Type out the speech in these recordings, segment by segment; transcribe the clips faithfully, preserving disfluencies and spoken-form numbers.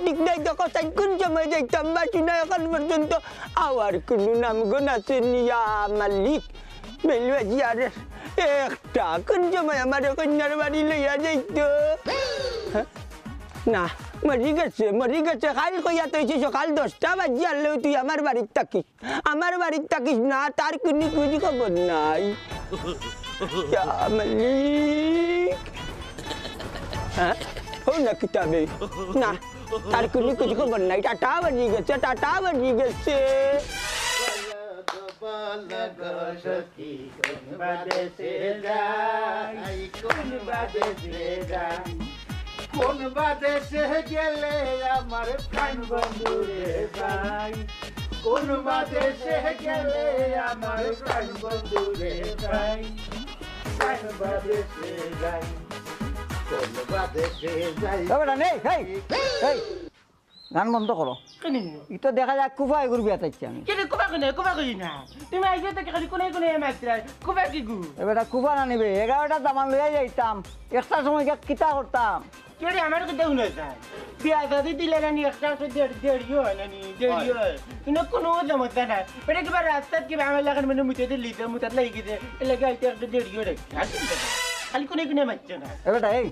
ঠিক নাই, দেখো তাই কোন সময় যাইতাম, বাসি না এখন পর্যন্ত আওয়ার কোনো নাম গন্ধ আছে নি, ইয়া মালিক। বেলুয়া জি আর একটা কোন সময় আমার কইন্যার বাড়ি লইয়া যাইতো? হ্যাঁ? না, মরি গেছে, মরি গেছে। কাইল কইয়া তো অইছে সকাল দশটা বাজি আনলেও তুই আমার বাড়িত থাকিস। আমার বাড়িত থাকিস না, তার কুনু খুঁজ খবর নাই। ইয়া মালিক। হ্যাঁ? ও না কিতাবে। না, তার কুনু খুঁজ খবর নাই। টাটা বাজি গেছে, টাটা বাজি গেছে। কোন বাদেশে গেলে আমার প্রাণ বন্ধু রে ভাই, কোন বাদেশে গেলে আমার প্রাণ বন্ধু রে ভাই, প্রাণ বাদেশে যাই, কোন বাদেশে যাই। এ বেটা, নেই, এই, এই, গান বন্ধ করো। কেনে? ইতো দেখা যায় কুফা এগুর বিয়াত আইছি আমি। কেনে কুফা কেনে? কুফা কই না। তুমি আইছো তো খালি কোনে কোনে মাত্রায়। কুফা কি গু? এ বেটা, কুফা না নিবে, এগারোটা দামান লইয়া যাইতাম, একটা সময় গিয়া কিতা করতাম? কেরে আমার কথা হুনো স্যার? বিয়া শাদি দিলে নানি একটা আছে দেরি, দেরি হয় নানি, দেরি হয়। হয়। কিন্তু কোনো সমস্যা নাই। বেটা কিবা রাস্তাত কিবা আমার লাগান মানে মুতে দিলি তো মুতাত লাগি গেছে। এর লাগি আইতে একটু দেরি হয়। খালি কোনে কোনে মাতছে না। এ বেটা, এই,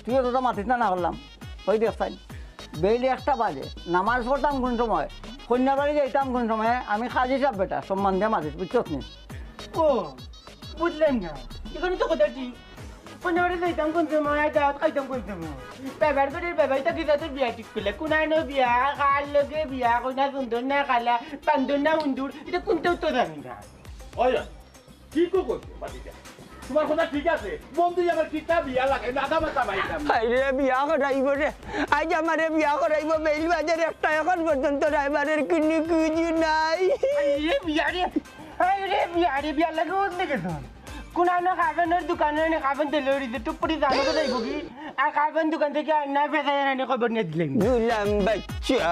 তুইও তো মাতিস না, না করলাম। ওই দেখ সাইন, বেইলি একটা বাজে, নামাজ পড়তাম কোন সময়, কইন্যার বাড়ি যাইতাম কোন সময়, আমি কাজী সাব বেটা, সম্মান দিয়া মাতিস, বুঝছস নি? ও, বুঝলাম না। এখানে তো কথা ঠিক। কইন্যার বাড়ি যাইতাম কোন সময়, আর দাওয়াত খাইতাম কোন সময়? বাবার ঘরের বাবাই তো কিতা তোর বিয়া ঠিক করলে। কোনানো বিয়া, কার লগে বিয়া, কইন্যা সুন্দর না কালা, বান্দর না উন্দুর, ইতা কোনটাও তো জানি না। ওই, কি কো কইছো, বাতিজা? তোমার কথা ঠিক আছে, বন্ধু আমার কিতা বিয়া লাগে, নাদা মাথা ভাই। আরে বিয়া করাইবো রে, আইজ আমারে বিয়া করাইবো, বেইল বাজার একটা, এখন পর্যন্ত রায়বারের কুনু খুঁজ নাই। আরে বিয়া রে, আরে বিয়া রে, বিয়া লাগে ওর দিকে শোন। কোনানো কাফেনর দোকানো এনে কাফেন তেলে উড়িতে টুপুরি জানো তো যাইবো কি? আর কাফেন দোকান থেকে আর না বেচা জানি খবর নিয়ে দিলাম। গুলাম বাচ্চা,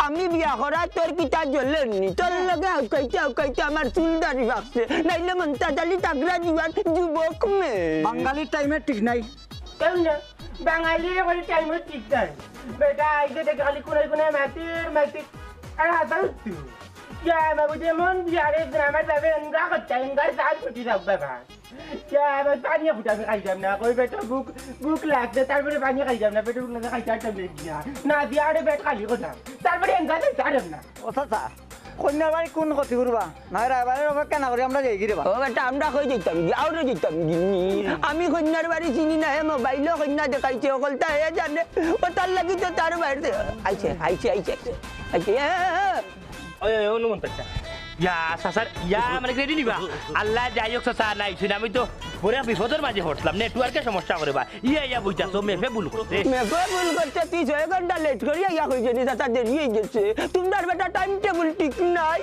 আমি বিয়া করা তোর কিতা জ্বলেনি? তোর লগে আউকাইতে আউকাইতে আমার চুল দাড়ি পাকছে, নাইলে মন্তাজ আলী তাগড়া দিবার যুবক মেয়ে। বাঙালির টাইমের ঠিক নাই। কেন না? বাঙালির এখন টাইমের ঠিক নাই। বেটা আইসে দেখে খালি কোনায় কোনায় মাতির মাতির। আর হাতা উঠতু। ইয়া বাবু যেমন বিয়ারে গ্রামের যাবে এঙ্গা করতে এঙ্গার সাত ফুটি যাও বাবা। ইয়া আমার পানি ফুটা আমি খাইতাম না। কই বেটা ভুক, ভুক লাগছে, তারপরে পানি খাইতাম না, পেটে ভুক লাগছে, খাইতে পারতাম না। না, বিয়ারে পেট খালি করতাম। তারপরে এঙ্গা যাইতে পারতাম না। ও চাচা, কইন্যার বাড়ি কোন ক্ষতি করবা? না, রায়বারের অপেক্ষা না করি আমরা যাই গিরে বা। ও বেটা, আমরা কই যাইতাম গি? আউরে যাইতাম গি? আমি কইন্যার বাড়ি চিনি না, হে মোবাইলো কইন্যা দেখাইছে, অকলতা হে জানে। ও তার লাগি তো তার বাড়িতে আইছে, আইছে, আইছে, আইছে। আইছে, এ, এ, এ। ওই, ওই, অনুমান তো একটা। ইয়া, চাচার, ইয়া, মানে রেডি নিবা? আল্লাহ, যাই হোক, চাচা, নাই, শুনে আমি তো বড় বিপদর মাঝে পড়ছিলাম, নেটওয়ার্কে সমস্যা করে বা। ইয়া, ইয়া, বুঝতা তো, মেফে ভুল করছে। মেফে ভুল করছে, তুই ছয় ঘন্টা লেট করি, ইয়া হয়ে গেলি, চাচা, দেরি হয়ে গেছে। তোমরার বেটা টাইম টেবিল ঠিক নাই।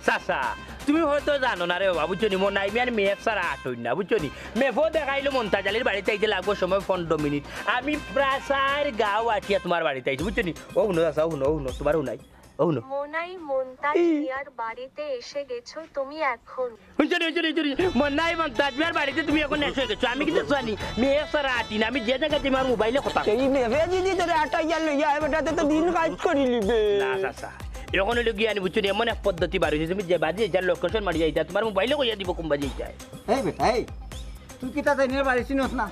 চাচা, তুমি হয়তো জানো না রে বাবা, বুঝছো নি? মনাই মিয়ার মেফ ছাড়া আটই না, বুঝছো নি? মেফও দেখাইলো মন্তাজ আলীর বাড়িতে আইতে লাগবো সময় পনেরো মিনিট। আমি প্রায় চার গাঁও আটিয়া তোমার বাড়িতে আইছি, বুঝছো নি? ও হুনো চাচা, ও হুনো, ও হুনো, তোমার হুনাই। ও হুনো। মনাই মন্তাজ মিয়ার বাড়িতে এসে গেছো তুমি এখন। হুনছো নি, হুনছো নি, হুনছো নি? মনাই মন্তাজ মিয়ার বাড়িতে তুমি এখন এসে গেছো। আমি কিন্তু জানি, মেফ ছাড়া আটি না। আমি যে জায়গায় যাই, আমার মোবাইলে কথা। এই মেফে যদি তোরে আটাইয়া লইয়া আয়, বেটা, তে তো দিন কাজ করি লিবে। না, চাচা। এখন হইলো গিয়া আনি, বুঝছো নি? এমন এক পদ্ধতি বার হইছে, তুমি যে বাজি যাইতায়, লোকেশন মারি যাইতায়, তোমার মোবাইলে কইয়া দিব কোন বাজি যাইতায়। এই বেটা, এই, তুই কিতা তাইনর বাড়ি চিনস না?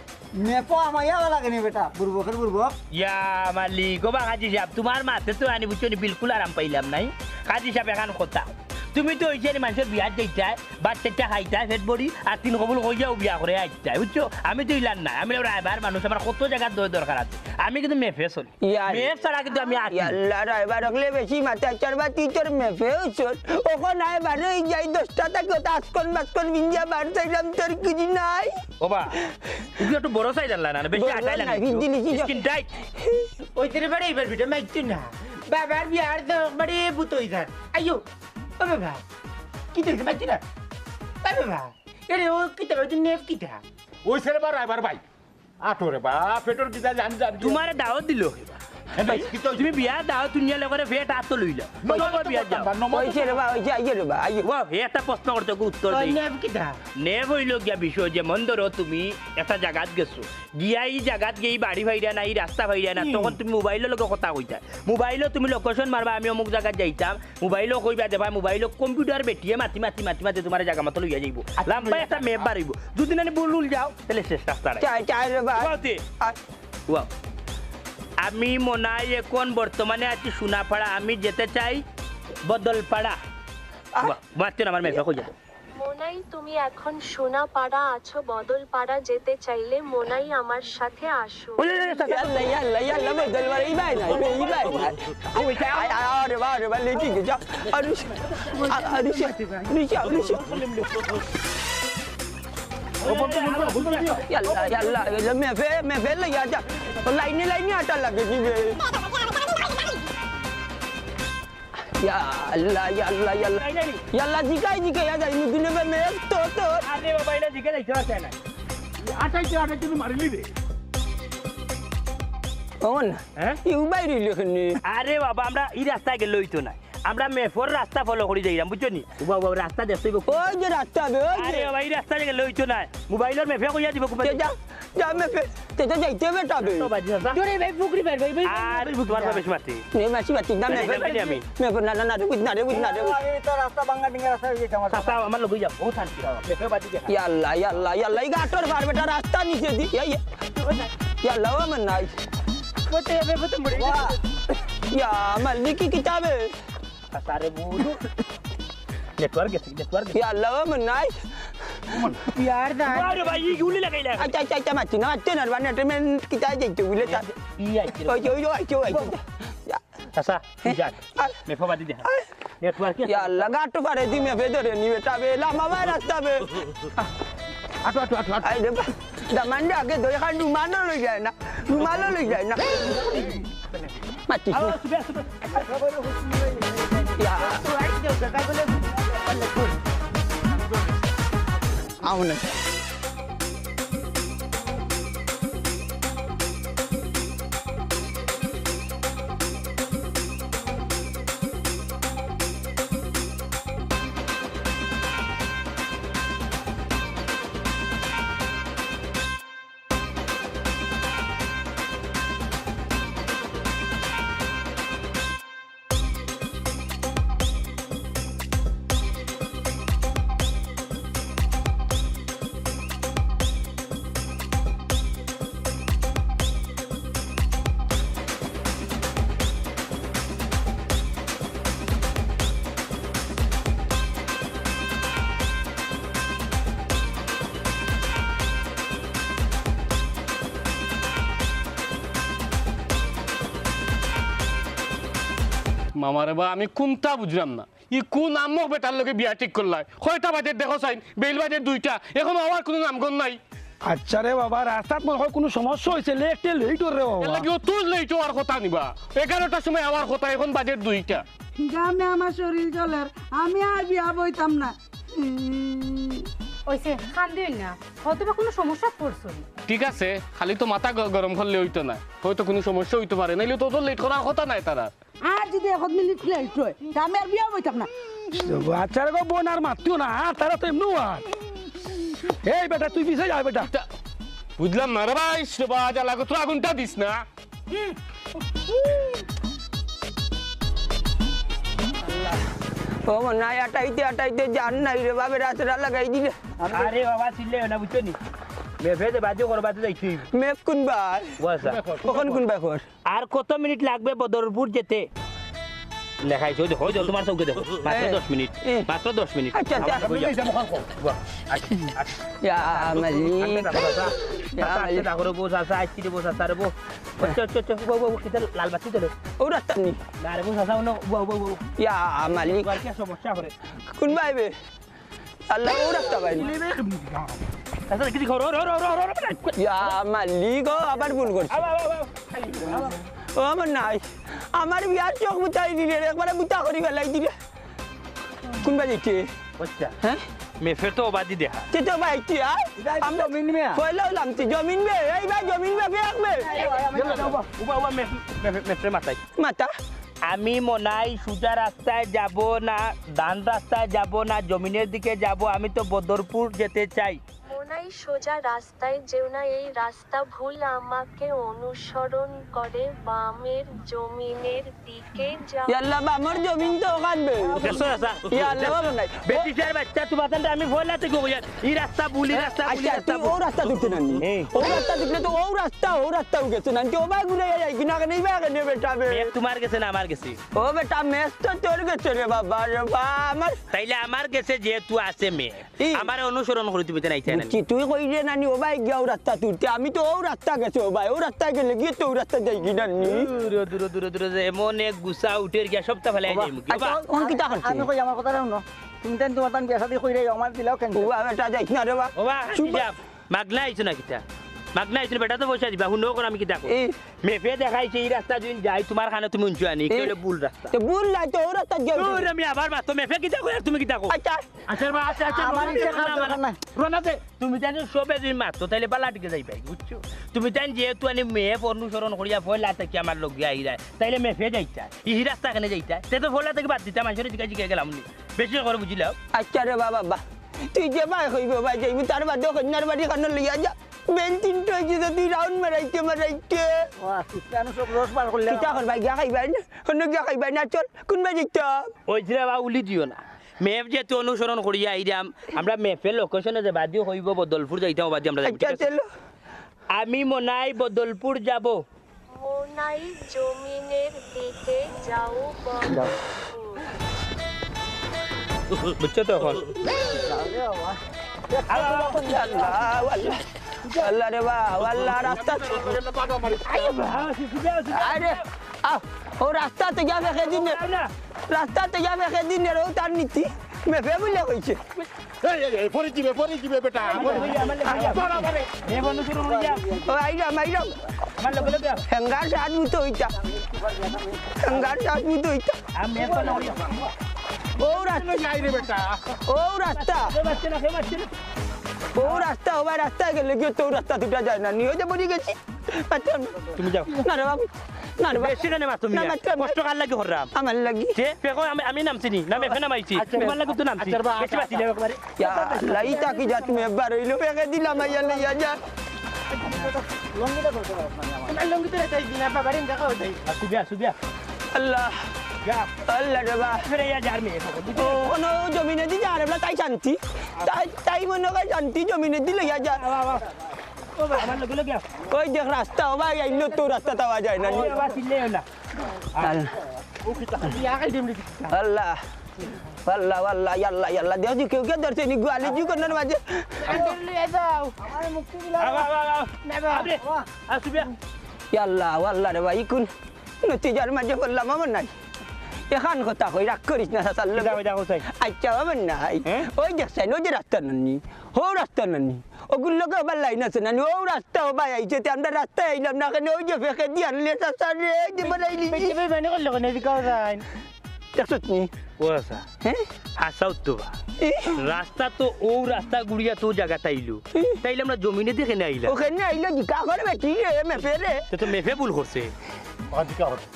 মেফও আমাইয়া লাগে নি বেটা, বুরবকের বুরবক। ইয়া মালিক, ও বা কাজী সাব, তোমার মাতে তো আনি, বুঝছো নি, বিলকুল আরাম পাইলাম নাই। কাজী সাব, এখান কথা, তুমি তো অইছে নি মানষর বিয়াত যাইতায়, ভাত চাইরটা খাইতায়, পেট ভরি, আর তিন কবুল কইয়াউ বিয়া করি আইতায়, বুঝছো? আমি তো ইলান না, আমি রায়বার মানুষ, আমার কত জাগাত দয় দরকার আছে, আমি কিন্তু মেফে চলি। ইয়ার মেফ ছাড়া কিন্তু আমি আটি না। ইয়াল্লা, রায়বার অকলে বেশি মাতে চার বা তুই তোর মেফে উচত। অখন রায়বার অই যাই দশটা থাকি, অতা আসকন বাসকন ভিঞ্জা বার চাইলাম, তোর কিছু নাই। ও বা, তুমি একটু বড় সাইজ আনলা না, বেশি বড় আটাই লাগে নাই, একটু। ভিঞ্জি নিছি। Skin tight. ওই তেরে বারে এবার ভিডিও মাইতে না। বাবার বিয়ার তো একবারে বুত অই যার। আইও, ও বাবা, কিতা অইছে মাইতে না? ও বাবা, এরে ও কিতা, ওই মেফ কিতা? ওই ছেলে বা রায়বার ভাই। আটো রে বা, পেটর কিতা জান জান। তোমারে দাওয়াত দিল। তুমি বিয়া দাও, তুমি নিয়া লগরে ফেট আতো লইলা। নমস্কার, বিয়া দাও। নমস্কার। অইছে রে বা, অইছে, আইও রে বা, আইও। ও, হে একটা প্রশ্ন করতে, ওকে উত্তর দেই। নেব কিতা? নেব অইলো গিয়া বিষয়, যেমন ধরো তুমি একটা জাগাত গেছো, গিয়া ই জাগাত গিয়া ই বাড়ি পাইরা না, ই রাস্তা পাইরা না, হুম। তখন তুমি মোবাইলর লগে কথা কইতা। মোবাইলো তুমি location মারবা, "আমি অমুক জাগাত যাইতাম।" মোবাইলো কইবা, "দে ভাই, মোবাইলো কম্পিউটার বেটিয়ে মাতি, মাতি, মাতি, মাতি তুমারে জাগা মতো লইয়া যাইবো।" আচ্ছা, লাম্বা আচ্ছা। একটা map বার অইবো। যদি নানি ভুল উল যাও, তাইলে শেষ রাস্তা নাই। চাই, চাই রে ভাই। ওয়াও তে। আ- ওয়াও। আমি মনাই এখন বর্তমানে আছি সোনাপাড়া, আমি যেতে চাই বদলপাড়া। আ- ওয়াও, মারতে না, আমার map-এ কই যাবো? মনাই, তুমি এখন সোনাপাড়া আছো, বদলপাড়া যেতে চাইলে মনাই আমার সাথে আসো। ওই, ওই, ওই, ওই, ইয়াল্লা, ইয়াল্লা, ইয়াল্লা, বদলপাড়া, ই ভাই নাই, ই ভাই নাই। ওই, ওই, আয়, আয়, আরে বাবা, আরে বাবা, লেটি গেছে। আরে, আরে, আরে, ইয়াল্লা, ইয়াল্লা, ইয়াল্লা, map-এ, map-এ লাগিয়া যা। ও লাইনে লাইনে আটা লাগে কি বে? ইয়াল্লা, ইয়াল্লা, ইয়াল্লা। নাই, নাই, নাই। ইয়াল্লা, জিকাই, জিকাই, ইয়া যাই, মুদিনে বে map তো, তো। আরে বাবা, এটা জিকাই যাইতে পারছে না। আটাইতে, আটাইতে তো মারিলি রে। অমন না। হ্যাঁ? ই উবাই রইল এখানে। আরে বাবা, আমরা ই রাস্তায় গেলে অইতো না। আমরা map-র রাস্তা follow করি যাইরাম, বুঝছো নি? উবা, উবা, রাস্তা দেখতে অইবো। ওই যে রাস্তা বে, ওই যে। আরে বাবা, ই রাস্তায় গেলে অইতো না। মোবাইলর map-এ কইয়া দিব, তে যা। যা, map-এ, তে তো যাইতে হবে তবে। তো বাজি চাচা। জোরে ভাই, ফুকরি ভাই, ভাই, ভাই, আর ভাই, ফুকরি তোমার ভাই। বেশি মাতি। নে, বেশি মাতি, না, জানি, map-এ, জানি আমি। Map-এ, না, না, না, রে, বুঝ না, রে, বুঝ না, রে। আরে, তো রাস্তা ভাঙ্গা ডিঙ্গা রাস্তা হয়ে গেছে আমার। চাচা, আমার লগে যাও, ও শান্তি। Map-এ বাজি দেখা। ইয়াল্লা, ইয়াল্লা, ইয়াল্লা, ই গাটর বার বেটা রাস্তা নিচে দি, ইয়া, ইয়া। ইয়াল্লা, ও আমার নাই। কোথায় যাবে, কোথায় মরে যাবে? ইয়া, আমার লিখি কিতাবে। আরে বন্ধু, network গেছে, network গেছে। ইয়া আল্লাহ, ও মন নাই। ইয়ার দা। আরে ভাই, ই গুলি লাগাইলা। আচ্ছা, আচ্ছা, আচ্ছা, মারছি না, মারছি না, মানে, এটা মেন কিতা যাইতে বলে তা। ই আইছে। ওই যে, ওই যে, ওই যে, ওই যে। চাচা, তুই যা। আর map-এ বাজি দেখা। আর network কি? ইয়া আল্লাহ, গাটো ফাড়ে দি map-এ ধরে নিবে, তবে লামা ভাই রাস্তা বে। আটো, আটো, আটো, আটো। আই রে বা, দামান্ডে আগে ধরে খান রুমালও লই যায় না, রুমালও লই যায় না। মাতিস না। ইয়া। আও না। মামারে বা, আমি কুনতা বুঝলাম না। ই কুন আম্মক বেটার লগে বিয়া ঠিক করলায়? কয়টা বাজে দেখো চাইন, বেইল বাজে দুইটা, এখনো আওয়ার কুনু নামগন্ধ নাই। আচ্ছা রে বাবা, রাস্তাত মনে হয় কুনু সমস্যা অইছে, লেটে লেট অর রে বাবা। এর লাগি অত লেট অওয়ার কথা নি বা, এগারোটার সময় আওয়ার কথা, এখন বাজে দুইটা। গামে আমার শরীর জ্বলের, আমি আর বিয়া বইতাম না। অইছে, কান্দিও না, হয়তো বা কুনু সমস্যাত পড়ছো। ঠিক আছে, খালি তো মাথা গ-, গরম করলে অইতো না, হয়তো কুনু সমস্যা অইতো পারে, নাইলে তো অত লেট করার কথা নায় তারার। আর যদি এক মিনিট লেট অয়, তে আমি আর বিয়া বইতাম না। আচ্ছা রে গো, বইন আর মাতিও না, আর তারা তো এমনেউ আর। এই বেটা, তুই পিছে যা বেটা। বুঝলাম না রে ভাই, রে বা, জ্বালা গো, তোরা আগুনটা দিস না। ও মনাই, আটাইতে আটাইতে জান নাই রে বা, বেটা, তোরা লাগাই দিলে। আরে বাবা, চিল্লাইও না, বুঝছো নি? মেফে যে বাজে করো, বাজে যাইছি। মেফ কুনবায়? ও আচ্ছা। অখন কুনবায় কর? আর কত মিনিট লাগবে বদরপুর যেতে? লেখাইছে, ওই দেখো, ওই দেখো, তোমার চউখে দেখো। মাত্র এ, দশ মিনিট। এ। মাত্র দশ মিনিট। আচ্ছা, আচ্ছা। আমার চউখে যাও। বাহ, আচ্ছা, আচ্ছা। ইয়া মালিক। আচ্ছা, দেখো, চাচা। ইয়া চাচা, আচ্ছা, মালিক। দেখো রে বউ, চাচা, আচ্ছা রে বউ, চাচা রে বউ। আচ্ছা, আচ্ছা, আচ্ছা, বউ, বউ, বউ, কিতা লাল বাতি জ্বলে? ও রাস্তা নি। না রে বউ, চাচা, অনো, বউ, বউ, বউ। ইয়া মালিক। আর কি সমস্যা করে? কুনবায় বে? আল্লাহ, ও রাস্তা পাইনি। আচ্ছা, কি দেখো? রো, রো, রো। ইয়া মালিক, ও আবার ভুল করছি। আবার, আবার, আবার। ও আমার নাই, আমার বিয়ার চউখ বুতাই দিলে রে, একবারে বুতা করি ফালাই দিলে। কুনবায় যাইতে? আচ্ছা। হ্যাঁ? মেফে তো অবাদি দেখা। তে তো ভাই, তুই আয়। ভাই, আমরা জমিন মিয়া। কইলাম তুই জমিন বে, এই ভাই, জমিন বে, বে, বে। উবা, উবা, মেফ-, মেফ-, মেফরে মাতাই। মাতা। আমি মনাই সোজা রাস্তায় যাব না, ডান রাস্তায় যাব না, জমিনের দিকে যাব, আমি তো বদরপুর যেতে চাই। মনাই সোজা রাস্তায় যেও না, এই রাস্তা ভুল, আমাকে অনুসরণ করে বামের জমিনের দিকে যাও। ইয়াল্লা, বামর জমিন তো ওখান বে। দেখছো, চাচা? ইয়াল্লা, বাবা নাই। বেটিছার বাচ্চা, তুমার তানরে আমি ফয়লা থাকি কইয়ার, ই রাস্তা ভুল, ই রাস্তা ভুল, ই আচ্ছা, রাস্তা তুই ভুল। ও রাস্তা ঢুকতে নানি? এই। ও রাস্তা ঢুকলে তো ও রাস্তা, ও রাস্তাও গেছে নানি। ও ভাই ঘুরে যাই কিনা, কেন এই ভাই কেন বেটা বে? মেফ তুমার গেছে না আমার গেছে? ও বেটা, মেফ তো তোর গেছে রে বাবা, রে বাবা, আমার তাইলে আমার গেছে যেহেতু আছে মেফ, ই। আমারে অনুসরণ করি তুমি তাইন আইতায় না নি? বুঝছি, তুই কইরে নানি, ও ভাই গিয়া ও রাস্তা তুলতে, আমি তো ও রাস্তা গেছে, ও ভাই, ও রাস্তা গেলে গিয়া তো ও রাস্তা যাই কি নানি? দূরে, দূরে, দূরে, দূরে, যে এমন এক গুছা উঠের গিয়া সবটা ফালাই যাইমু কি? আচ্ছা, বাবা। ও, ও কিতা করছে? আমি কই, আমার কথা হুনো। তুমি তাইন তুমার তান বিয়া শাদি কইরায়, আমার দিলাও কেন? ও, আমি এটা যাইছ না রে বাবা। ও বাবা, চুপ। মাগনা আইছো না কিতা? মাগনা আইছো না, বেটা তো পয়সা দিবা, হুনো কর আমি কিতা কই। এই। মেফে দেখাইছে ই রাস্তা যুদি যাই, তুমার কানে তুমি হুনছো আনি, এই। কইলে ভুল রাস্তা। তো ভুল নাই তো, ও রাস্তা যাও। দূর, আমি আবার মাতো, মেফে কিতা কই আর তুমি কিতা কও? আচ্ছা। আচ্ছা, বা, আচ্ছা, আচ্ছা, আমার রোনা ইচ্ছা দে, খারাপ রোনা দরকার দে। নাই। রোনা দে। তুমি তাইন সবে যুদি মাতো, তাইলে বালা টিকে যাইবায়, বুঝছো? তুমি তাইন যেহেতু আনি মেফ অনুসরণ করিয়া ফয়লা থাকি আমার লগে আইরায়, তাইলে মেফে যাইতায়। ই রাস্তা কেনে যাইতায়? তে তো ফয়লা থাকি বাদ দিতাম, মানষরে জিকাই জিকাই গেলাম নি। বেশি করে বুঝিলাও। আচ্ছা রে বাবা, বা। তুই যে ভাই কইবে ভাই যাইবি, তার বাদে কন্যার বাড়ি খানো লইয়া যা। বেল তিনটা হইছে তো তুই রাউন্ড মারাইতে মারাইতে। ও, আজকে আমি সব রস বার করলাম। কিতা করবায়, গিয়া খাইবায় না? অন্য গিয়া খাইবায় না, চল, কোন বাড়ি যাইতাম? ওই যে বাবা, উলি দিও না। মেফ যেহেতু অনুসরণ করিয়া আইরাম, আমরা মেফের লোকেশনে যে বাদিও কইবো, বদলপুর যাইতাম, ও বাদে আমরা যাইতাম, আচ্ছা, ঠিক আছে? চলো। আমি মনাই বদলপুর যাব। মনাই জমিনের দিকে যাও, যাও। বদলপুর। বুঝছো তো এখন? আল্লাহ, আল্লাহ, আল্লাহ। আল্লাহ রে বা, আল্লাহ, রাস্তা। আরে, আহ, ও রাস্তা তো গিয়া ফেকে দিন রে। রাস্তা তো গিয়া ফেকে দিন রে, ও তার নীতি। মেফে বুলে কইছে। এই, এই, এই, পড়ি যিবে, পড়ি যিবে বেটা। আমার লগে, আমার লগে। বাবা রে। এ বন্ধু, শুরু হয়ে যা। ও, আইলাম, আইলাম। আমার লগে লগে। হেঙ্গার সাত মুতো হইতা। হেঙ্গার সাত মুতো হইতা। আমি এখন হইয়া। ও রাস্তা। যাই রে বেটা। ও রাস্তা। কেউ মারছে না, কেউ মারছে না। ও রাস্তা, ও ভাই, রাস্তায় গেলে গিয়া তো রাস্তা দুটা যায় না, নিয়ে যে বলি গেছি। মাততাম না। তুমি যাও। না রে বাবু, না রে বাবু। বেশি কেনে মাতো তুমি? না, মাততাম না। কষ্ট কার লাগি কররাম? আমার লাগি। কে? কে কয় আমি, আমি নামছি নি? না, মেফে নামাইছি। আচ্ছা। তোমার লাগি তো নামছি। আচ্ছা, বা-, বেশি বাঁচি যাও একবারে। ইয়া আল্লাহ, ইটা কি জাত মেফ বার হইলো? ফেকে দিলাম, আইয়া লইয়া যা। লুঙ্গিটা ধরতে পারো না, আমার। তোমার লুঙ্গি তো রেখে দিন, আপনার বাড়ি দেখা হয়ে যায়। আসু দিয়া, আসু দিয়া। আল্লাহ। যা। আল্লাহ রে বা। ফিরে যা, যার মেয়ে। ও, কোনো জমিনে দি যা রে বা, তাই শান্তি। তাই, তাই মনে হয় শান্তি, জমিনে দি লইয়া যা। বাবা, বাবা। ও ভাই, আমার লগে লগে আও। ওই দেখ রাস্তা, ও ভাই, এই নতুন রাস্তা তো আওয়া যায় না। ওই আবার চিল্লে না। আল্লাহ। ও কিতা? ইয়া, এই ডিম ডিম। আল্লাহ। আল্লাহ, আল্লাহ, ইয়াল্লাহ, ইয়াল্লাহ। দেখো, কেউ কে ধরছে নি, গোয়ালি জি কোন মাঝে? আন্দর লইয়া যাও। আমার মুক্তি দিলা। আও, আও, আও, আও। না, বাবা। আরে, আসু বিয়া। ইয়াল্লাহ, আল্লাহ রে ভাই, কোন নতিজার মাঝে পড়লাম আমার নাই। এখান কথা কই, রাগ করিস না, চাচার লগে। কিতা কইতা কও চাই? আচ্ছা, আমার নাই। হ্যাঁ? ওই দেখছেন, ওই যে রাস্তা নানি, হো রাস্তা নানি। ওগুর লগে আবার লাইন আছে নানি, ও রাস্তা ও ভাই আইছে, তে আমরা রাস্তায় আইলাম না, কেন ওই যে ফেকে দিয়ে আনলে, চাচা রে, এই যে বানাইলি। বেটি বেটি মানে করলে কেন, এদিকে আও যাইন। দেখছত নি? ও আচ্ছা। হ্যাঁ? আচ্ছা, উত্তর বা। এ? রাস্তা তো ও রাস্তা ঘুরিয়া তো জায়গা তাইলো। এ? তাইলে আমরা জমিনে দেখে না আইলাম। ওখানে আইলো কি? কাকর বেটি রে, মেফে রে। তো, তো মেফে ভুল করছে। আজিকা হতো।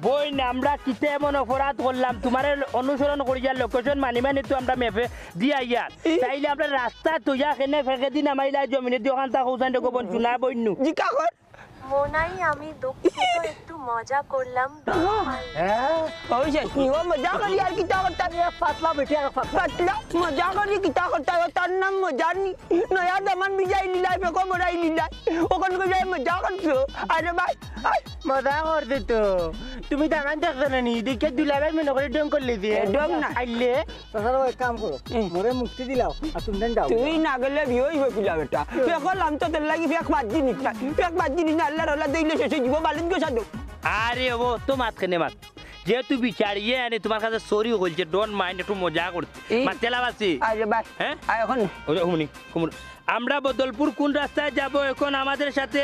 বইন, আমরা কিতা এমন অপরাধ করলাম? তোমারে অনুসরণ করিয়া লোকেশন মানি মানি তো আমরা মেফে দিয়া আইয়ার। ই। তাইলে আমরা রাস্তা তুইয়া কেনে ফেকে দিন আমাইলা জমিনে দি ওখান তা কৌশান দেখো বইন, শোনা বইন নু। জি কাকর। মনাই, আমি দুঃখিত, একটু মজা করলাম। হ্যাঁ? ওই শেষ নি, ও মজা করি আর কিতা করতা? এ পাতলা বেটি আর পাতলা। পাতলা, মজা করি কিতা করতা? ও তার নাম মজা নি। নয়া দামান বিজাই লিলাই, বেগো মরাই লিলাই। ওখান কই যাই মজা করছো? আরে ভাই, আই। মজা করছে তো। তুমি দামান দেখছো না নি? দেখে দুলাভাই মনে করে ঢং করলে দিয়ে। এ, ঢং না। আইলে। চাচারা এক কাম করো, এ। মোরে মুক্তি দিলাও, আর তুমি যাও। তুই না গেলে বিয়ে হইব কিলা বেটা? এ। ফেক করলাম তো তোর লাগি ফেক বাদ জিনিস না। ফেক বাদ জিনিস না, আল্লাহর ওলা দইলে শেষে জীব বালিন গো সাধু। আরে ও তো মাত কেনে মাত। যেহেতু বিচারিয়ে আনে তোমার কাছে সরি হইছে, don't mind, একটু মজা করতে। এ। মাতেলা বাসি। আরে ভাই, হ্যাঁ? আয় এখন। ওই যে হুমনি, হুমনি। আমরা বদলপুর কোন রাস্তায় যাব? এখন আমাদের সাথে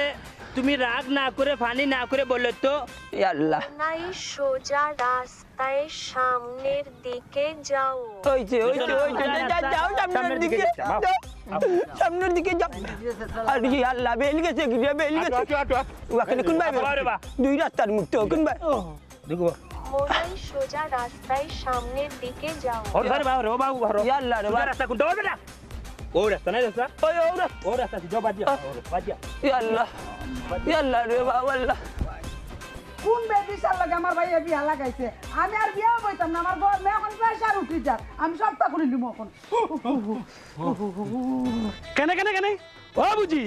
তুমি রাগ না করে, ফানি না করে বলো তো। ইয়া আল্লাহ। নাই সোজা রাস্তায় সামনের দিকে যাও। ওই যে, ওই যে, ওই যে, যাও, যাও, যাও, সামনের দিকে যাও। সামনের দিকে যাও। আরে ইয়া আল্লাহ, বেইল গেছে, গিয়া বেইল গেছে। আটো, আটো, আটো। ওখানে কোন ভাই? বাবা রে বা। দুই রাস্তার মুক্ত, কোন ভাই? দেখো। মনাই সোজা রাস্তায় সামনের দিকে যাও। ওরে বাবা রে, ও বাবা রে। ইয়া আল্লাহ রে সোজা বাবা। রাস্তা কোনটা? ওই বেটা। ও রাস্তা নাই রাস্তা। ওই, ও রাস্তা। ও রাস্তা, যাও, বাদ দিয়া। আহ। ও, বাদ দিয়া। ইয়া আল্লাহ। ইয়া আল্লাহ রে বাবা, আল্লাহ। কোন বেবিচার লগে আমার ভাইয়ে বিয়া লাগাইছে? আমি আর বিয়াও বইতাম না, আমার ঘর মে এখন প্রেশার উঠি যার, আমি সবটা করিলিমু এখন। কেনে, কেনে, কেনে? ও বুঝি,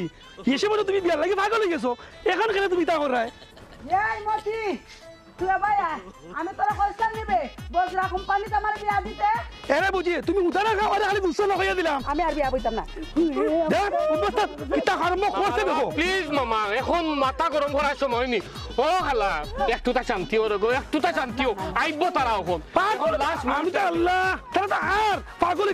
এসে বলো তুমি বিয়ার লাগি পাগল অই গেছো, এখন কেনে তুমি তা কররায়? এই মতি, তুই ভাই আয়, আমি তোরে কইছিলাম নিবে, বজরা কোম্পানিত আমার বিয়া দিতে। এরে বুঝি, তুমি উদারা খাও, আরে খালি বুঝছো না কইয়া দিলাম। আমি আর বিয়া বইতাম না। দেখ, অবস্থা কিতা আরম্ভ করছে দেখো। প্লিজ মামা, এখন মাথা গরম করার সময় নি। ও খালা, একটু তা শান্তি অও রে গো, একটু তা শান্তি অও। আইবো তারা এখন। পাগল, এখন লাস্ট আমি তো আল্লাহ, তারা তো আর পাগল।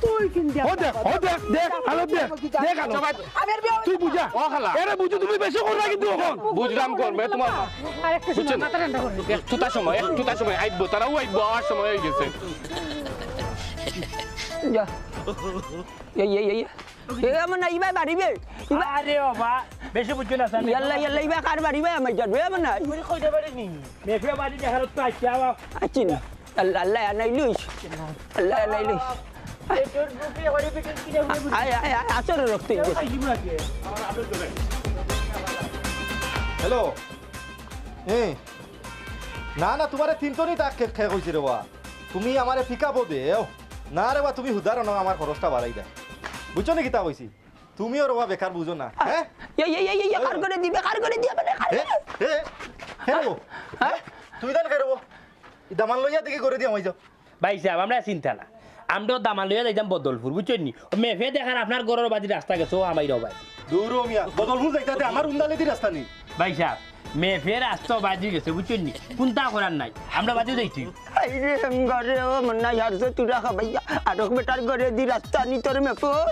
তুই কিন্তু ও দেখ, ও দেখ, দেখ, আলো দেখ, দেখ আলো। আচ্ছা, ভাই। আমি আর বিয়া তুই বুঝা। ও খালা। এরে বুঝো, তুমি বেশি করো না কিন্তু এখন। বুঝলাম কোন ভাই তোমার। আর একটু সময়, বুঝছেন? মাথা ঠান্ডা করো। একটুতা সময়, একটুতা সময় আইবো, তারাও আইবো, আওয়ার সময় অই গেছে। যা। এই, এই, এই। এ, আমার না, ইবায় বাড়িবে। ইবা- আরে বাবা, বেশি বুঝছো না, স্যার। ইয়াল্লা, ইয়াল্লা, ইবা কার বাড়িবে? আমার জান, এ, আমার না। তুমি কইতে পারিনি। মেফে বাড়ি দেখার তো আইছে, আবার। আচ্ছা না। আল্লাহ, আল্লাহ, আনাইলিস। আল্লাহ, আনাইলিস। পেটর ভুকে হরে পেটর কিনা উড়ে বুঝি। আয়, আয়, আয়, আসো রে রক্ত। খাই দিব আজকে। হ্যালো। এ, না, না, তোমারে তিনটনি তাক খে-, খে কইছি রে বা। তুমি আমারে পিক আপও দেও। না রে বা, তুমি হুদার না, আমার খরচটা বাড়াই দেও। বুঝছো নি কিতা কইছি? তুমিও রে বা বেকার বুঝো না, হ্যাঁ? এই, এই, এই, এই, এই, কার করে দিবে, কার করে দিবে, মানে, কার এ, করে? এ, হে রে বা। হ্যাঁ? তুই তাহলে কে রে বা? দামান লইয়া দেখি করে দিয়া মাই যাও। ভাই সাহেব, আমরা চিন্তা না। আমরাও দামান লইয়া যাইতাম বদলপুর, বুঝছইন নি? ও মেফে দেখার আপনার ঘরর বাদি রাস্তা গেছে, ও আমাইর বাদি। দূর ও মিয়া, বদলপুর যাইতাতে আমার উন্দালেদি রাস্তা নি। ভাই সাহেব, মেফে রাস্তা বাদি গেছে, বুঝছইন নি? কুন্তা করার নাই, আমরা বাদি যাইতাম। আরে, ঘরে ও মনাই হারছে তুরা খাবাইয়া, আরক বেটার ঘরেদি রাস্তা নি তোর মেফর।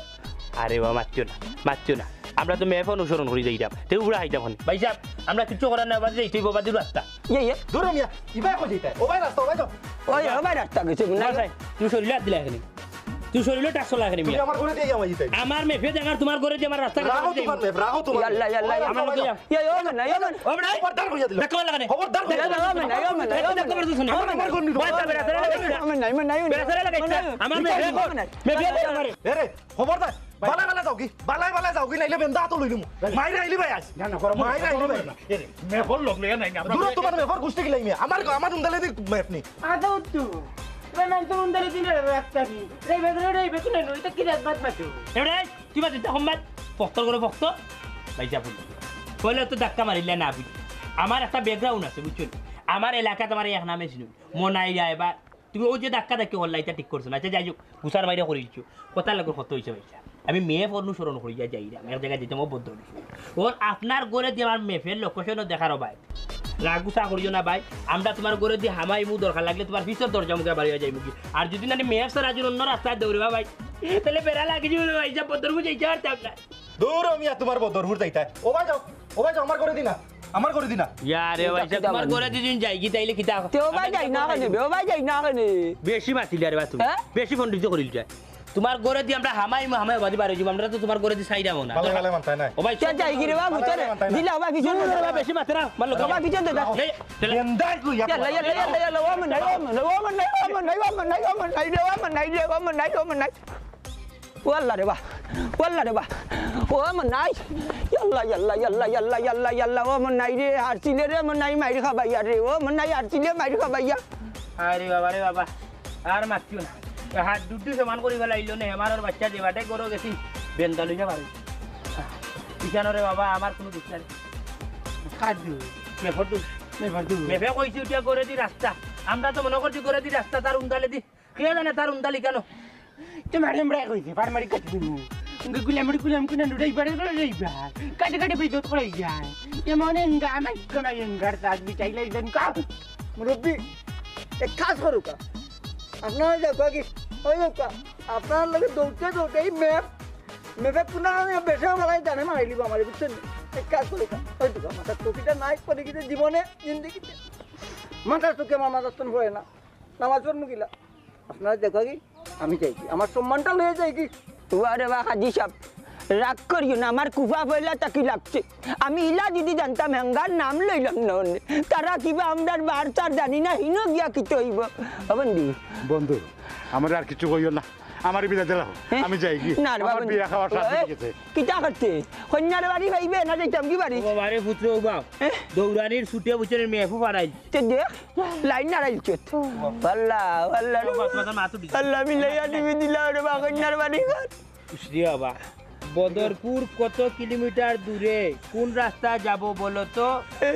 আরে বা, মাতিও না, মাতিও না। আমরা তো মেফ অনুসরণ করি যাইরাম, তেউ উড়া খাইতাম অনে। ভাই সাহেব, আমরা কিচ্ছু করার নাই, বাদি যাইতাম, বাদি রাস্তা। ইয়ে, ইয়ে। দূর মিয়া, ইবায় কই যাইতায়? ও ভাই রাস্তা, ও ভাই যাও। ওই, ও ভাই রাস্তা গেছে, বুঝলা? ভাই, তুই শরীরে হাত দিলা কেনে? তুই শরীরে touch করলা কেনে, তুমি মিয়া? আমার ঘরেদি আমার যাইতায়। আমার মেফে দেখার তোমার ঘরেদি আমার রাস্তা রাখো তোমার মেফ, রাখো তোমার ইয়াল্লা, মেফ। ইয়াল্লা, ইয়াল্লা। আমার ঘরে যাও। ইয়ে, ও মনে, ও মনে। খবরদার কইয়া দিলাম। দেখো লাগা কেনে? খবরদার কইয়া দিলাম। খবরদার কইয়া দিলাম। আমার মেফ, আমার মেফ, আমার মেফ। দেখো লাগা কেনে? আমার মেফ। আমার ঘর নিতে। ভাই, বেটা, বেটা, বেটা, বেটা। আমার নাই, আমার নাই, আমার নাই। বেটা, বেটা, বেটা। আমার মেফ, আমার নাই। মেফ, মেফ, আমার। এ রে, খবরদার। বালায় বালায় যাওগি, বালায় বালায় যাওগি, নাইলে বেন্দা তো লইলিমু। মাইর আইলি ভাই আজ। না, না, করো, মাইর করো, আইলি ভাই। করো না। এ রে, মেফর লগ লইয়া নাই, আমরা দূর তোমার মেফর গুষ্টি কিলাই মিয়া। আমার, আমার উন্দালেদি মেফ নি। আদৌ তো। তোমার নাম তো উন্দালেদি রাস্তা নি। রে বেদরে, রে বেদরে, নইতে কি রাত বাদ মাতো? এবারে, তুই বাদ দিতে সম্বাদ। ফক্তর করে ফক্ত। ভাই সাহেব, কইলে তো ধাক্কা মারিলে না বুঝি। আমার একটা background আছে, বুঝছো নি? আমার এলাকাত আমার এক নামে চিনি। মনাই যায় এবার তুমি ওই যে ধাক্কা ধাক্কি করলা, ইটা ঠিক করছো না। আচ্ছা, যাই হোক, গুছার বাইরে করি দিছো। কথা লাগো কত হইছে ভাই সাহেব। আমি মেফ অনুসরণ করি যাই, যাইরাম। এক জাগাত যাইতাম, ও বদ্ধ হইছে। ওর আপনার ঘরেদি আমার মেফের location ও দেখারও ভাই। রাগ গুছা করিও না ভাই। আমরা তোমার ঘরেদি হামাইমু, দরকার লাগলে তোমার পিছর দরজা মুখে বাড়িয়া যাইমু কি। আর যদি না মেফ ছাড়া যদি অন্য রাস্তায় দৌড়বা ভাই, তাহলে বেড়া লাগি যাইবো ভাই, যা বদর বুঝাইতে পারতাম না। দূর ও মিয়া, তোমার বদরপুর যাইতায়। ও ভাই যাও, ও ভাই যাও, আমার ঘরেদি না, আমার ঘরেদি না। ইয়ারে ভাই সাহেব, তোমার ঘরেদি যদি যাইগি তাইলে কিতা? তে ও ভাই যাই না কেনে বে, ও ভাই যাই না কেনে? বেশি মাতিলে রে বা তুমি। হ্যাঁ? বেশি পণ্ডিতি করিল যায়। তোমার ঘরেদি আমরা হামাইমু, হামাই বাদি বারই যাইমু, আমরা তো তোমার ঘরেদি চাইরামও না। বালাই বালাই মানতায় না। ও ভাই, তে যাইগি রে বাবু, তোরে। দিলা ও ভাই পিছন দে। বেশি মাতে না, মারলো। ও ভাই পিছন দে। এই, চলে। গেন্দাই কই ইয়াল্লা, ইয়াল্লা, ইয়াল্লা, ইয়াল্লা, ও মনাই, ও মনাই, ও মনাই, ও মনাই, ও মনাই, ও মনাই, ও মনাই, ও মনাই, ও মনাই। ও আল্লাহ রে বা, ও আল্লাহ রে বা, ও মনাই, ইয়াল্লা, ইয়াল্লা, ইয়াল্লা, ও মনাই রে, হারছিলে রে মনাই, মাইর খাবাইয়া রে, ও মনাই, হারছিলে মাইর খাবাইয়া। আরে বাবা রে বাবা, আর মাতিও না। হাত দুড্ডু সমান করি ফেলাইলো নে, আমার ওর বাচ্চা যে বাটে গরো গেছি, বেন্দা লইয়া পারে। ইখানো রে বাবা, আমার কোনো দুঃখ নাই। কার দুষ? মেফর দুষ। মেফর দুষ। মেফে কইছি উঠিয়া ঘরেদি রাস্তা। আমরা তো মনে করছি ঘরেদি রাস্তা, তার উন্দালেদি। কে জানে তার উন্দালি কেন? তোমার এমরাই কইছে, পারমারি কাটি দিমু। গুলামরি গুলাম কুনা লুড়াই পারে লুড়াই পার। কাটি কাটি বেজত করাই যায়। এমন এঙ্গা আমার কোনা এঙ্গার দাঁত বিটাই লাই দেন কাউ। মুরব্বি, এক কাজ করুকা। আপনারা যাউকা কি? ওই যাউকা। আপনার লগে দৌড়তে দৌড়তে এই মেফ মেপে কুনা আমি বেশে মারাই জানে মারাইলিবা আমারে, বুঝছইন নি? এক কাজ করি, ওই দুগা মাথার টুপিটা নাই, পরে গেছে জীবনে, জিন্দেগিতে। মাথার টুপি আমার মাথার তন পড়ে না। নামাজ পড়মু কিলা? আপনারা দেখো কি? আমি যাই কি? আমার সম্মানটা লইয়া যাই কি? ওয়ারে বা হাজি সাব, রাগ করিও না, আমার কুফা পয়লা তাকি লাগছে। আমি ইলা যদি জানতাম, হেঙ্গার নাম লইলাম না অনে। তারা কিবা আমরার বারতার জানি না, হিনো গিয়া কিতা অইবো। ও বন্ধু। বন্ধু, আমারে আর কিছু কইও না, আমারে বিদায় দিলাও, হ্যাঁ? আমি যাই কি? না রে আমার বাবা, বিয়া খাওয়ার স্বাদ এ, মিটে গেছে। কিতা করতে? কইন্যার বাড়ি পাইবে না যাইতাম কি বাড়ি? ও বাবা রে পুত্র, ও বাবা। হ্যাঁ? দৌড়ানির ছুটে বুঝছেন মেয়ে ফুফারাইল। তে দেখ, লাইন নাড়াইল চোত। আল্লাহ, আল্লাহ রে। ও বাবা, তোমার মাথা উঠে গেছে। আল্লাহ, মিলাইয়া দিবি দিলা রে বা, কইন্যার বাড়ি ঘর। ইস রে বাবা, বদরপুর কত কিলোমিটার দূরে? কোন রাস্তা যাব বলো তো? এ।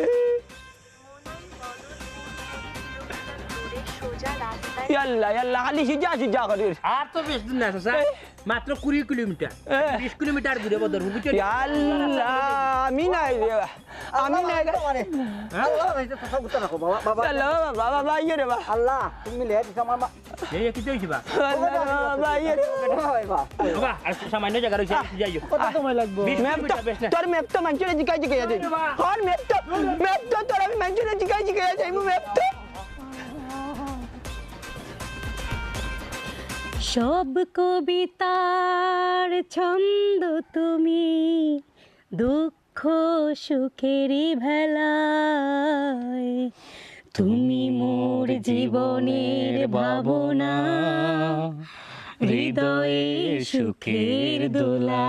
ইয়াল্লা, ইয়াল্লা, খালি সিজা, সিজা করির। আর তো বেশ দূর না, চাচা। এ। মাত্র কুড়ি কিলোমিটার। এ। বিশ কিলোমিটার দূরে বদরপুর, বুঝছো? ইয়াল্লা, আমি নাই রে। আমি নাই রে। আল্লাহ, ভাই, তো কথা বলতে রাখো, বাবা, বাবা। আল্লাহ, বাবা, বাবা, ইয়ে রে বাবা। আল্লাহ, তুমি লেট দিছো, আমার মা- এই, কি হইছে বা? আল্লাহ, বাবা, ইয়ে রে বাবা। বাবা, আর সামান্য জায়গা রইছে, একটু যাইও। কত সময় লাগবো? বিশ ম্যাপ তো, কিলোমিটার বেশ না। তোর ম্যাপ তো মানষরে জিকাই জিকাই যাই। আরে বাবা। তোর ম্যাপ তো, ম্যাপ তো তোর আমি মানষরে জিকাই জিকাই যাই, ম্যাপ তো। সব কবিতার ছন্দ তুমি, দুঃখ সুখেরই ভেলায়। তুমি মোর জীবনের ভাবনা, হৃদয়ে সুখের দোলা।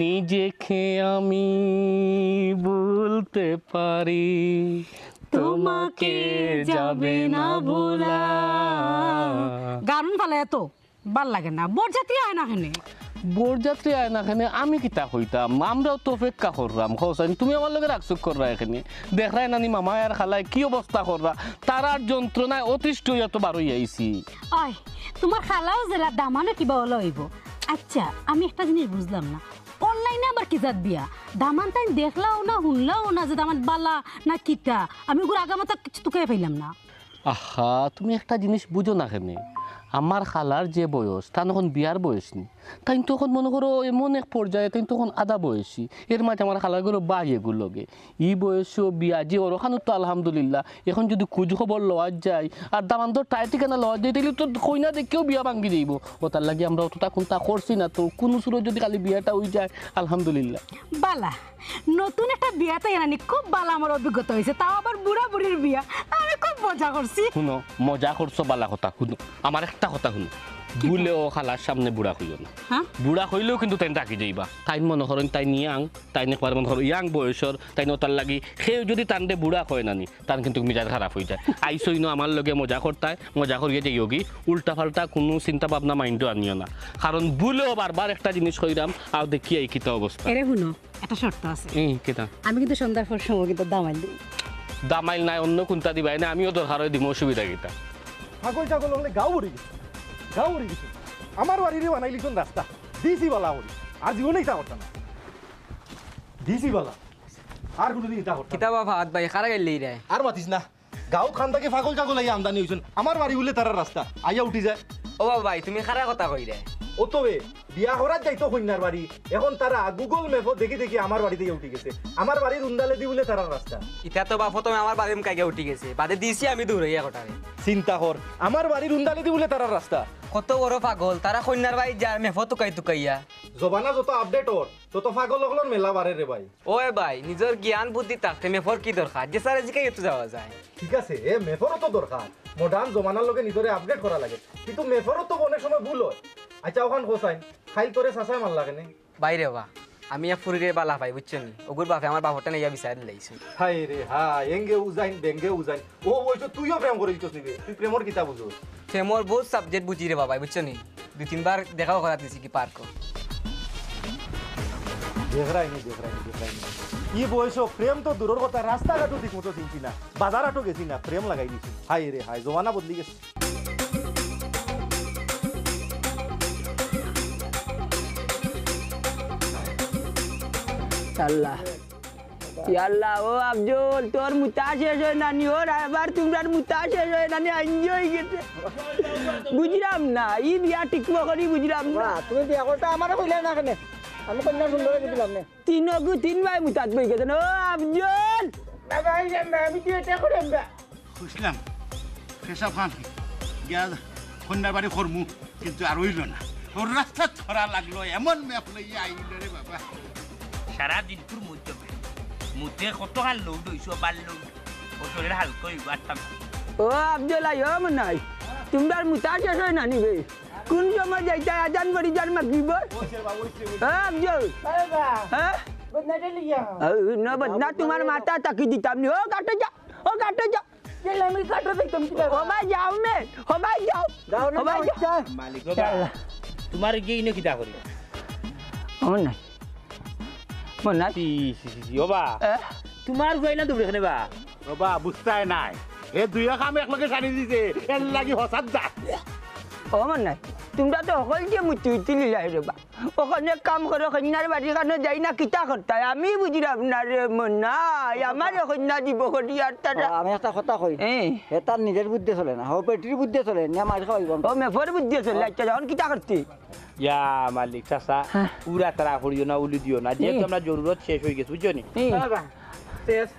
নিজেকে আমি ভুলতে পারি, তোমাকে যাবে না ভোলা। গান ফালায় তো। ভাল লাগে না। বরযাত্রী আয় না কেনে? বরযাত্রী আয় না কেনে, আমি কিতা কইতাম? আমরাও তো অপেক্ষা কররাম। কও চাইন, তুমি আমার লগে রাগ-সুগ কররায় কেনে? দেখরায় নানি মামায় আর খালায় কি অবস্থা কররা? তারার যন্ত্রণায় অতিষ্ঠ অইয়া তো বারই আইছি। অয়, তুমার খালাও যেলা দামানও কিবা অলা অইবো। আইচ্ছা, আমি একটা জিনিস বুঝলাম না, অনলাইনে আবার কি জাত বিয়া? দামান তাইন দেখলাও না, হুনলাও না যে দামান বালা না কিতা। আমি ওগুর আগামাতা কিচ্ছু তুকাইয়া পাইলাম না। আহা, তুমি একটা জিনিস বুঝো না কেনে? আমার খালার যে বয়স, তান অখন বিয়ার বয়স নি। তাইন তো অখন মনো করো এমন এক পর্যায়ে, তাইন তো অখন আধা বয়সী। এর মাঝে আমার খালার ঘরো ভাই এগু লগে। ই বয়সো বিয়া যে অরখানো তো আলহামদুলিল্লাহ। অখন যদি খুঁজ খবর লওয়া যায়, আর দামান্দর ঠাই ঠিকানা লওয়া যায়, তাইলে তো কইনা দেখিয়াউ বিয়া ভাঙ্গি যাইবো। অতার লাগি আমরা অতটা কুন্তা করছি না, তো কুনু সুরত যদি খালি বিয়াটা অই যায়, আলহামদুলিল্লাহ। বালা, নতুন একটা বিয়া তো এরানি খুব বালা আমার অভিজ্ঞতা অইছে, তাও আবার বুড়া বুড়ির বিয়া। আমি খুব মজা করছি। হুনো, মজা করছো বালা কথা, হুনো, আমার একটা কথা হুনো, ভুলেও খালার সামনে বুড়া কইও না। হ্যাঁ? বুড়া কইলেও কিন্তু তাইন রাগি যাইবা। তাইন মনো করইন তাইন young, তাইন একবার মনো করো young বয়সর, তাইন অতার লাগি কেউ যদি তানরে বুড়া কয় নানি, তান কিন্তু মিজাজ খারাপ অই যায়। আইছো ইনো আমার লগে মজা করতায়, মজা করিয়া যাইওগি, উল্টা পাল্টা কুনু চিন্তা ভাবনা মাইন্ডো আনিও না। কারণ ভুলেও বারবার একটা জিনিস কইরাম, আও দেখিয়াই কিতা অবস্থা। এরে হুনো, একটা শর্ত আছে। ই, কিতা? আমি কিন্তু সন্ধ্যার পর সময় কিন্তু দামাইল দিমু। দামাইল নায়, অন্য কুন্তা দিবায় নে, আমিও দরকার অয় দিমু, অসুবিধা কিতা? পাগল ছাগল অকলে গাঁও ভরি গেছে, গাঁও ভরি গেছে। আমার বাড়িরে বানাইলিছইন রাস্তা, দিছি বালা করি। আর জীবনে ইতা করতাম না। দিছি বালা। আর কুনুদিন ইতা করতাম না। কিতা বা ফাহাদ ভাই, কারা গেলি রে? আর মাতিস না। গাঁও খান থাকি পাগল ছাগল আইয়া আমদানি অইছইন। আমার বাড়ি বুলে তারার রাস্তা। আইয়া উঠি যায়। ও বাবা ভাই, তুমি কারার কথা কইরায়? অতো বে, বিয়া করাত যাইতো কইন্যার বাড়ি। অখন তারা Google Map-ও দেখি দেখি আমার বাড়িত আইয়া উঠি গেছে। আমার বাড়ির উন্দালেদি বুলে তারার রাস্তা। ইতা তো বা প্রথমে আমার বাড়ির মুখাইগা উঠি গেছে। বাদে দিছি আমি দৌড়াইয়া কটারে। চিন্তা কর, আমার বাড়ির উন্দালেদি বুলে তারার রাস্তা। কত বড় পাগল, তারা কইন্যার বাড়িত যার map-ও তুকাই তুকাইয়া। জমানা যত update অর, তত পাগল অকলর মেলা বাড়ের রে ভাই। ওই ভাই, নিজর জ্ঞান বুদ্ধি থাকতে map-র কি দরকার? যে স্যারে জিকাই তো যাওয়া যায়। ঠিক আছে, এ map-রও তো দরকার। Modern জমানার লগে নিজরে update করা লাগে। কিন্তু map-রও তো অনেক সময় ভুল অয়। আইচ্ছা, অখান কও চাইন, কাইল তোরে চাচায় মারলা কেনে? ভাই রে বা, আমি এক ফুরিরে বালা পাই, বুঝছো নি? অগুর বাপে আমার বাপরটা নিয়া বিচার দিলাইছে। হায় রে হায়, এঙ্গে উজাইন, বেঙ্গে উজাইন। ও বয়সো তুইও প্রেম করিলিছস নি বে? তুই প্রেমর কিতা বুঝোস? প্রেমর বহুত subject বুঝি রে বাবা, বুঝছো নি? দুই তিনবার দেখাও করাত নিছি কি পার্কো। দেখরায়নি, দেখরায়নি, দেখরায়নি। ই বয়সো প্রেম তো দূরর কথা, রাস্তাঘাটও ঠিক মতো চিনছি না, বাজারহাটও গেছি না, প্রেম লাগাই দিছি। হায় রে হায়, জমানা বদলি গেছে। আল্লাহ। ইয়াল্লা, ও আফজল, তোর মুতা শেষ অয় না নি, ও রায়বার তুমরার মুতা শেষ অয় না নি, আইঞ্জে অইগেছে। বুঝরাম না, ই বিয়া ঠিক করি বুঝরাম না। বাহ, তুমি বিয়া করতা আমারে কইলায় না কেনে? আমি কইন্যা সুন্দর করি দিলাম নে। তিনগু তিন ভাই মুতাত বইগেছইন। ও আফজল! না ভাই, না, আমি কি এটা করে না? বুঝলাম, পেশাব খান গিয়া কইন্যার বাড়ি করমু, কিন্তু আর অইলো না। ওর রাস্তা ধরা লাগলো, এমন ম্যাপ লইয়া আইলো রে বাবা। সারা দিন তোর মুত জমে, মুতে কতখান লোড অইছো, বার লোড, ও শরীর হালকা অইবো, আটটা। ও আফজল আই, ও মনাই, তুমরার মুতা শেষ অয় না নি বে? কোন সময় যাইতা আজান পড়ি যার মাগরিবর? ও আফজল। হ্যাঁ? বদনা, তুমার মাথা তাকি দিতাম নি। ও কাটো যা, ও কাটো যা। ও ভাই যাও মে, ও ভাই যাও। যাও না, ও ভাই যাও। মালিক, ও বা, তুমার গিয়া ইনো কিতা করি? আমার নাই। মনাই। ছি, ছি, ছি, ছি, ও বা। এ? তুমার উপায় না দৌড়ে কেনে বা? ও বা, বুঝতায় নায়। এ দুইও কাম একলগে সারি দিছে, এর লাগি হসাত যা। ও মনাই, তুমরা তো হকল যে মুতি উতি লিলাই রে বা। অখন এক কাম করো, কইন্যার বাড়ি কানো যাই না, কিতা করতায়? আমি বুঝিরাম না রে মনাই, আমারে কইন্যা দিব করি আর তারা। ও, আমি একটা কথা কই। এ। হে তার নিজের বুদ্ধি চলে না, হো বেটির বুদ্ধি চলে, নিয়া মার খাওয়াইব। ও মেফর বুদ্ধি চলে, আচ্ছা, অখন কিতা করতে? ইয়া মালিক চাচা, হ্যাঁ। উড়া তারা করিও না, উলি দিও না, যেহেতু হুম। আমরা জরুরত শেষ অইগেছে, বুঝছো নি? হুম। বাবা, শেষ।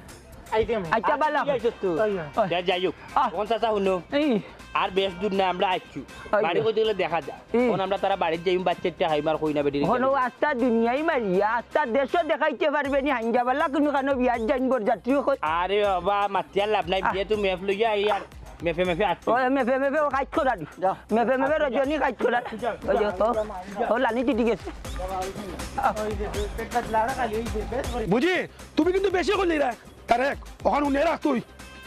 আইটেম। আচ্ছা, বালা। কি আইছো তুই? ওই, ওই। যা, যাই হোক। আহ। কোন চাচা হুনো? এই। আর বেশ দূর না, আমরা আইছি। ওই। বাড়ি কইতে গেলে দেখা যায়। এই। অখন আমরা তারা বাড়িত যাইমু, বাচ্চা একটা হাই মার কই না বেটি। অখন আস্তা দুনিয়াই মারিয়া, আস্তা দেশও দেখাইতে পারবে নি, হাইঞ্জা বালা কুনু কানো বিয়াত যাইন বরযাত্রী কই। আরে বাবা, মাতিয়ার লাভ নাই, আহ। বিয়ে তো মেফ লইয়া আই আর মেফে মেফে আটকে। ও, মেফে মেফে ও কাজ করার। যাও। মেফে মেফে রজনী কাজ করার। ওই যে তো, ও লানি দিদি গেছে। বুঝি, তুমি কিন্তু বেশি করলি রে। তারেক, অখান হুনে রাখ তুই।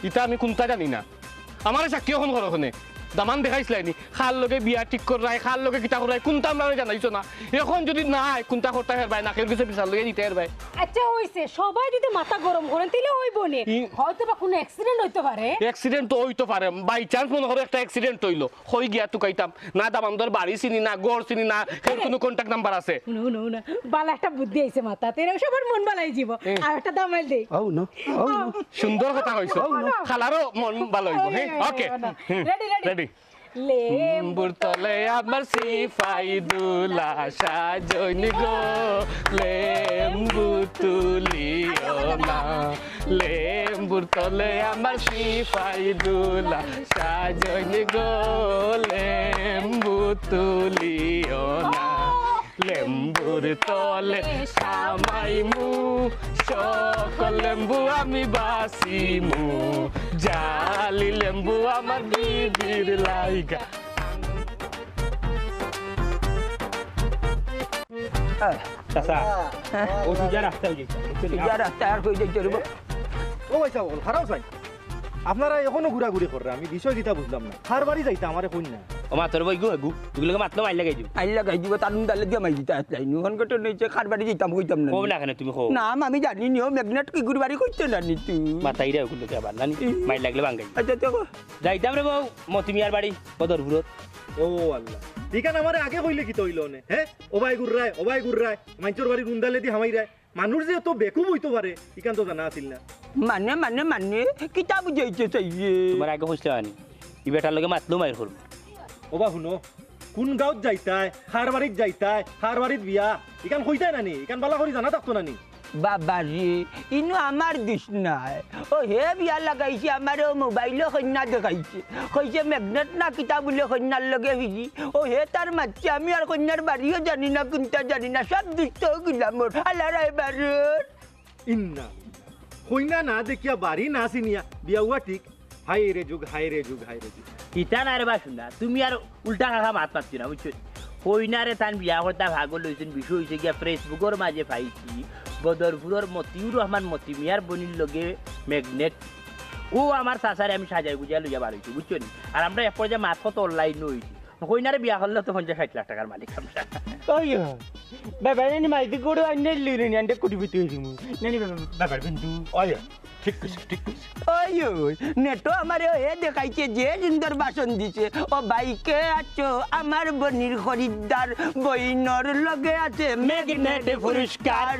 ইতা আমি কুনতা জানি না। আমারে সাক্ষী অখন করো অখানে। দামান দেখাইছলায় নি। কার লগে বিয়া ঠিক কররায়, কার লগে কিতা কররায়, কুনতা আমরারে জানাইছো না। অখন যুদি নায়, কুনতা করতায় হেরবায়, নাকের গেছে বিচার লইয়া দিতায় হেরবায়। আচ্ছা, অইছে, সবাই যুদি মাথা গরম করইন, তাইলে অইবো নে। ই- হয়তো বা কুনু accident অইতো পারে। Accident তো অইতো পারে, by chance মনো করো একটা accident অইলো, কই গিয়া তুকাইতাম? না দামান্দর বাড়ি চিনি, না ঘর চিনি, না এর কুনু contact number আছে? হুনো, হুনো, হুনো, বালা একটা বুদ্ধি আইছে মাথাত, এরা সবার মন বালা অইযিবো। এ। আর একটা দামাইল দেই। ও নো, ও নো। সুন্দর কথা কইছো। ও নো। খালারও মন বালা অইবো, হ্যাঁ? ওই, ওই, OK। ওই, ওই, ওই। হুম। Ready, ready। Ready। লেম্বুর তলে আমার সিপাই দুলা সাজইন গো, লেম্বু তুলিও না। লেম্বুর তলে আমার সিপাই দুলা সাজইন গো, লেম্বু তুলিও না। লেম্বুর তলে সামাইমু, সকল লেম্বু আমি বাছিমু, জালি লেম্বু আমার বিবির লাইগা। চাচা, ও সুজা রাস্তা অইযাইছে। সুজা রাস্তা আর কই যাইতে পারবো? ও ভাই সাহেব, খারাপ চাই। আপনারা অখনো ঘুরাঘুরি কররা, আমি বিষয় কিতা বুঝলাম না। কার বাড়ি যাইতা আমারে কইন না। ও মা, তোর বই গু, গু, এগুলোকে মাতলো মাইর লাগাই দিব। মাইর লাগাই দিব, তার মুন্ডালে দিয়া মাইর দিতা আসলাই। নুহান কত নিচে কার বাড়ি যাইতাম কইতাম না। কও না কেনে তুমি কও? না, আমি জানি নি, ও magnet কি গুরু বাড়ি কইতে না নি তুই। মাথায় রে ওগুলোকে আবার, না নি? ই। মাইর লাগলে ভাঙ্গাই। আচ্ছা, তো কও। যাইতাম রে বউ, মতি মিয়ার বাড়ি, বদরপুরত। ও আল্লাহ। ইখান আমারে আগে কইলে কিতা অইলো নে, হে? ও ভাই গুররায়, ও ভাই গুররায়, মাইনষর বাড়ি রুন্দালে দি হামাইরায়। মানুষ যে অত বেকুব অইতো পারে, ইখান তো জানা আছিল না। মানে, মানে, মানে, কিতা বুঝাইতে চাইয়ে? তুমারে আগে কইছলাম না নি, ই বেটার লগে মাতলেও মাইর করবো। ওবা হুনো, কুন গাঁওত যাইতায়, কার বাড়িত যাইতায়, কার বাড়িত বিয়া, ইখান কইতায় না নি, ইখান বালা করি জানা থাকতো না নি। বাবা রে, ইনো আমার দুষ নাই। ও হে বিয়া লাগাইছে, আমারে ও মোবাইলো কইন্যা দেখাইছে। কইছে magnet না কিতা বুলে কইন্যার লগে ফিজি। ও হে তার মাতছে, আমি আর কইন্যার বাড়িও জানি না, কুনটা জানি না, সব দুষ তো অগুলামর। আল্লাহ রায় বারুর। ইন্না। কইন্যা না দেখিয়া বাড়ি না চিনিয়া বিয়া অওয়া ঠিক। হায় রে যুগ, হায় রে যুগ, হায় রে যুগ। ইতা না রে বা শুনা, তুমি আর উল্টা কাকা মাত মাতিও না, বুঝছো? কইন্যারে তান বিয়া করতা পাগল অইছইন, বিষয় অইছে গিয়া Facebook-র মাঝে পাইছি, বদরপুরর মতিউর রহমান মতি মিয়ার বইনর লগে magnet। ও আমার চাচারে আমি সাজাই গুজাই লইয়া বার অইছি, বুঝছো নি? আর আমরা এক পর্যায়ে মাত কত online-ও অইছি। কইন্যারে বিয়া করলে তো পঞ্চাশ ষাইট লাখ টাকার মালিক আমরা। ওই, ওই। বাবা, নানি মাইদি গরু আইনে লুরে নি, আন্ডে কুটি বিতে হইছি মু। নানি বাবা, বাবার বন্ধু। ওই, ঠিক কইছে, ঠিক কইছে। ওই, ওই, নেটো আমারে এ দেখাইছে যে সুন্দর ভাষণ দিছে। ও ভাই, কে আছো আমার বনির খরিদ্দার, বইনর লগে আছে ম্যাগনেট পুরস্কার।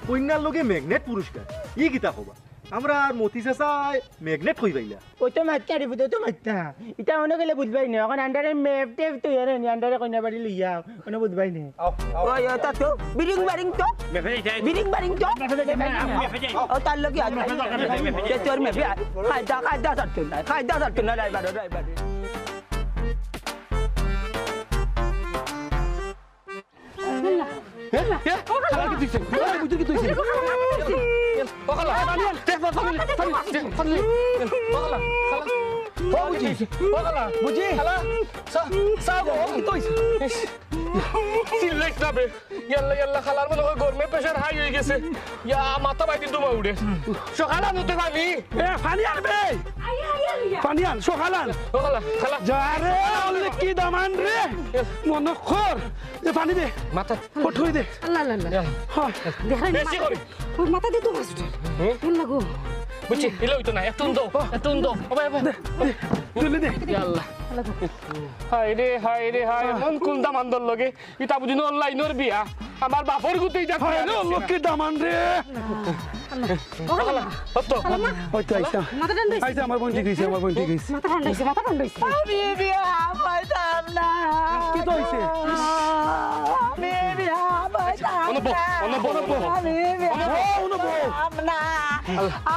কইন্যার লগে ম্যাগনেট পুরস্কার? ই কিতা কবা? আমরা আর মতি চাচায় ম্যাগনেট কই পাইলা? ওই তো মাত্তা রে, ওই তো মাত্তা। ইটা অনো গেলে বুঝবায় না। অখন আন্ডারে ম্যাপ টেপ তো ইয়ারে নি, আন্ডারে কইনা বাড়ি লইয়া, অনো বুঝবায় না। আও, আও। ওই, ওই, তা তো, বিরিং বারিং তো। ম্যাপে যাই। বিরিং বারিং তো। ম্যাপে যাই, ম্যাপে যাই। ও, তার লগে আয়। ম্যাপে যাই, ম্যাপে যাই। তে তোর ম্যাপে আয়। কায়দা, কায়দা ছাড়তো না, কায়দা ছাড়তো না, ড্রাইভার, ড্রাইভার। এ, এ, খালা কি তুইছে? খালা কি তুইছে? ও খালা, ও খালা, খালা। ও বুঝি। ও খালা। বুঝি। খালা, চা, চা গো। কি তুইছে? চিল্লাইস না বে। ইয়াল্লা, ইয়াল্লা, খালার মনে হয় গরমে প্রেশার হাই হয়ে গেছে। ইয়া, মাথা বাইদি ধুমা উঠে। সকালে আনতে পানি। এ, পানি আনবে। পানি আন, সকালে আন। ও খালা, খালা। যা রে, অলে কি দামান রে। মনে কর। এ, পানি দে। মাথা। ফট হয়ে দে। আল্লাহ, আল্লাহ, আল্লাহ। ইয়া। হ্যাঁ। দেখেন, বেশি করি। ওর মাথা দিয়ে তো মাছ উঠে। হুম? আল্লাহ গো। বুঝছি, এলে হইতো না। একটু উন্দো, একটু উন্দো। ও ভাই, ভাই। দে, দে, জলদি দে। ইয়া আল্লাহ। আল্লাহ গো। হায় রে, হায় রে, হায়। মন কোন দামান্দর লগে। ইতা বুঝি না অনলাইনর বিয়া। আমার বাপর গুতেই যা হয় রে, লক্ষ্মী দামান রে। আল্লাহ। ও আল্লাহ। হতো। আল্লাহ মা। ওই তো আইসা। মাথা ঠান্ডা হইছে। আইসা, আমার বোন ঠিক হইছে, আমার বোন ঠিক হইছে। মাথা ঠান্ডা হইছে, মাথা ঠান্ডা হইছে। আমি বিয়া পাইতাম না। কি তো হইছে? আমি বিয়া পাইতাম না। অনুভব, অনুভব, অনুভব। আমি বিয়া অনুভব, অনুভব। পাইতাম না।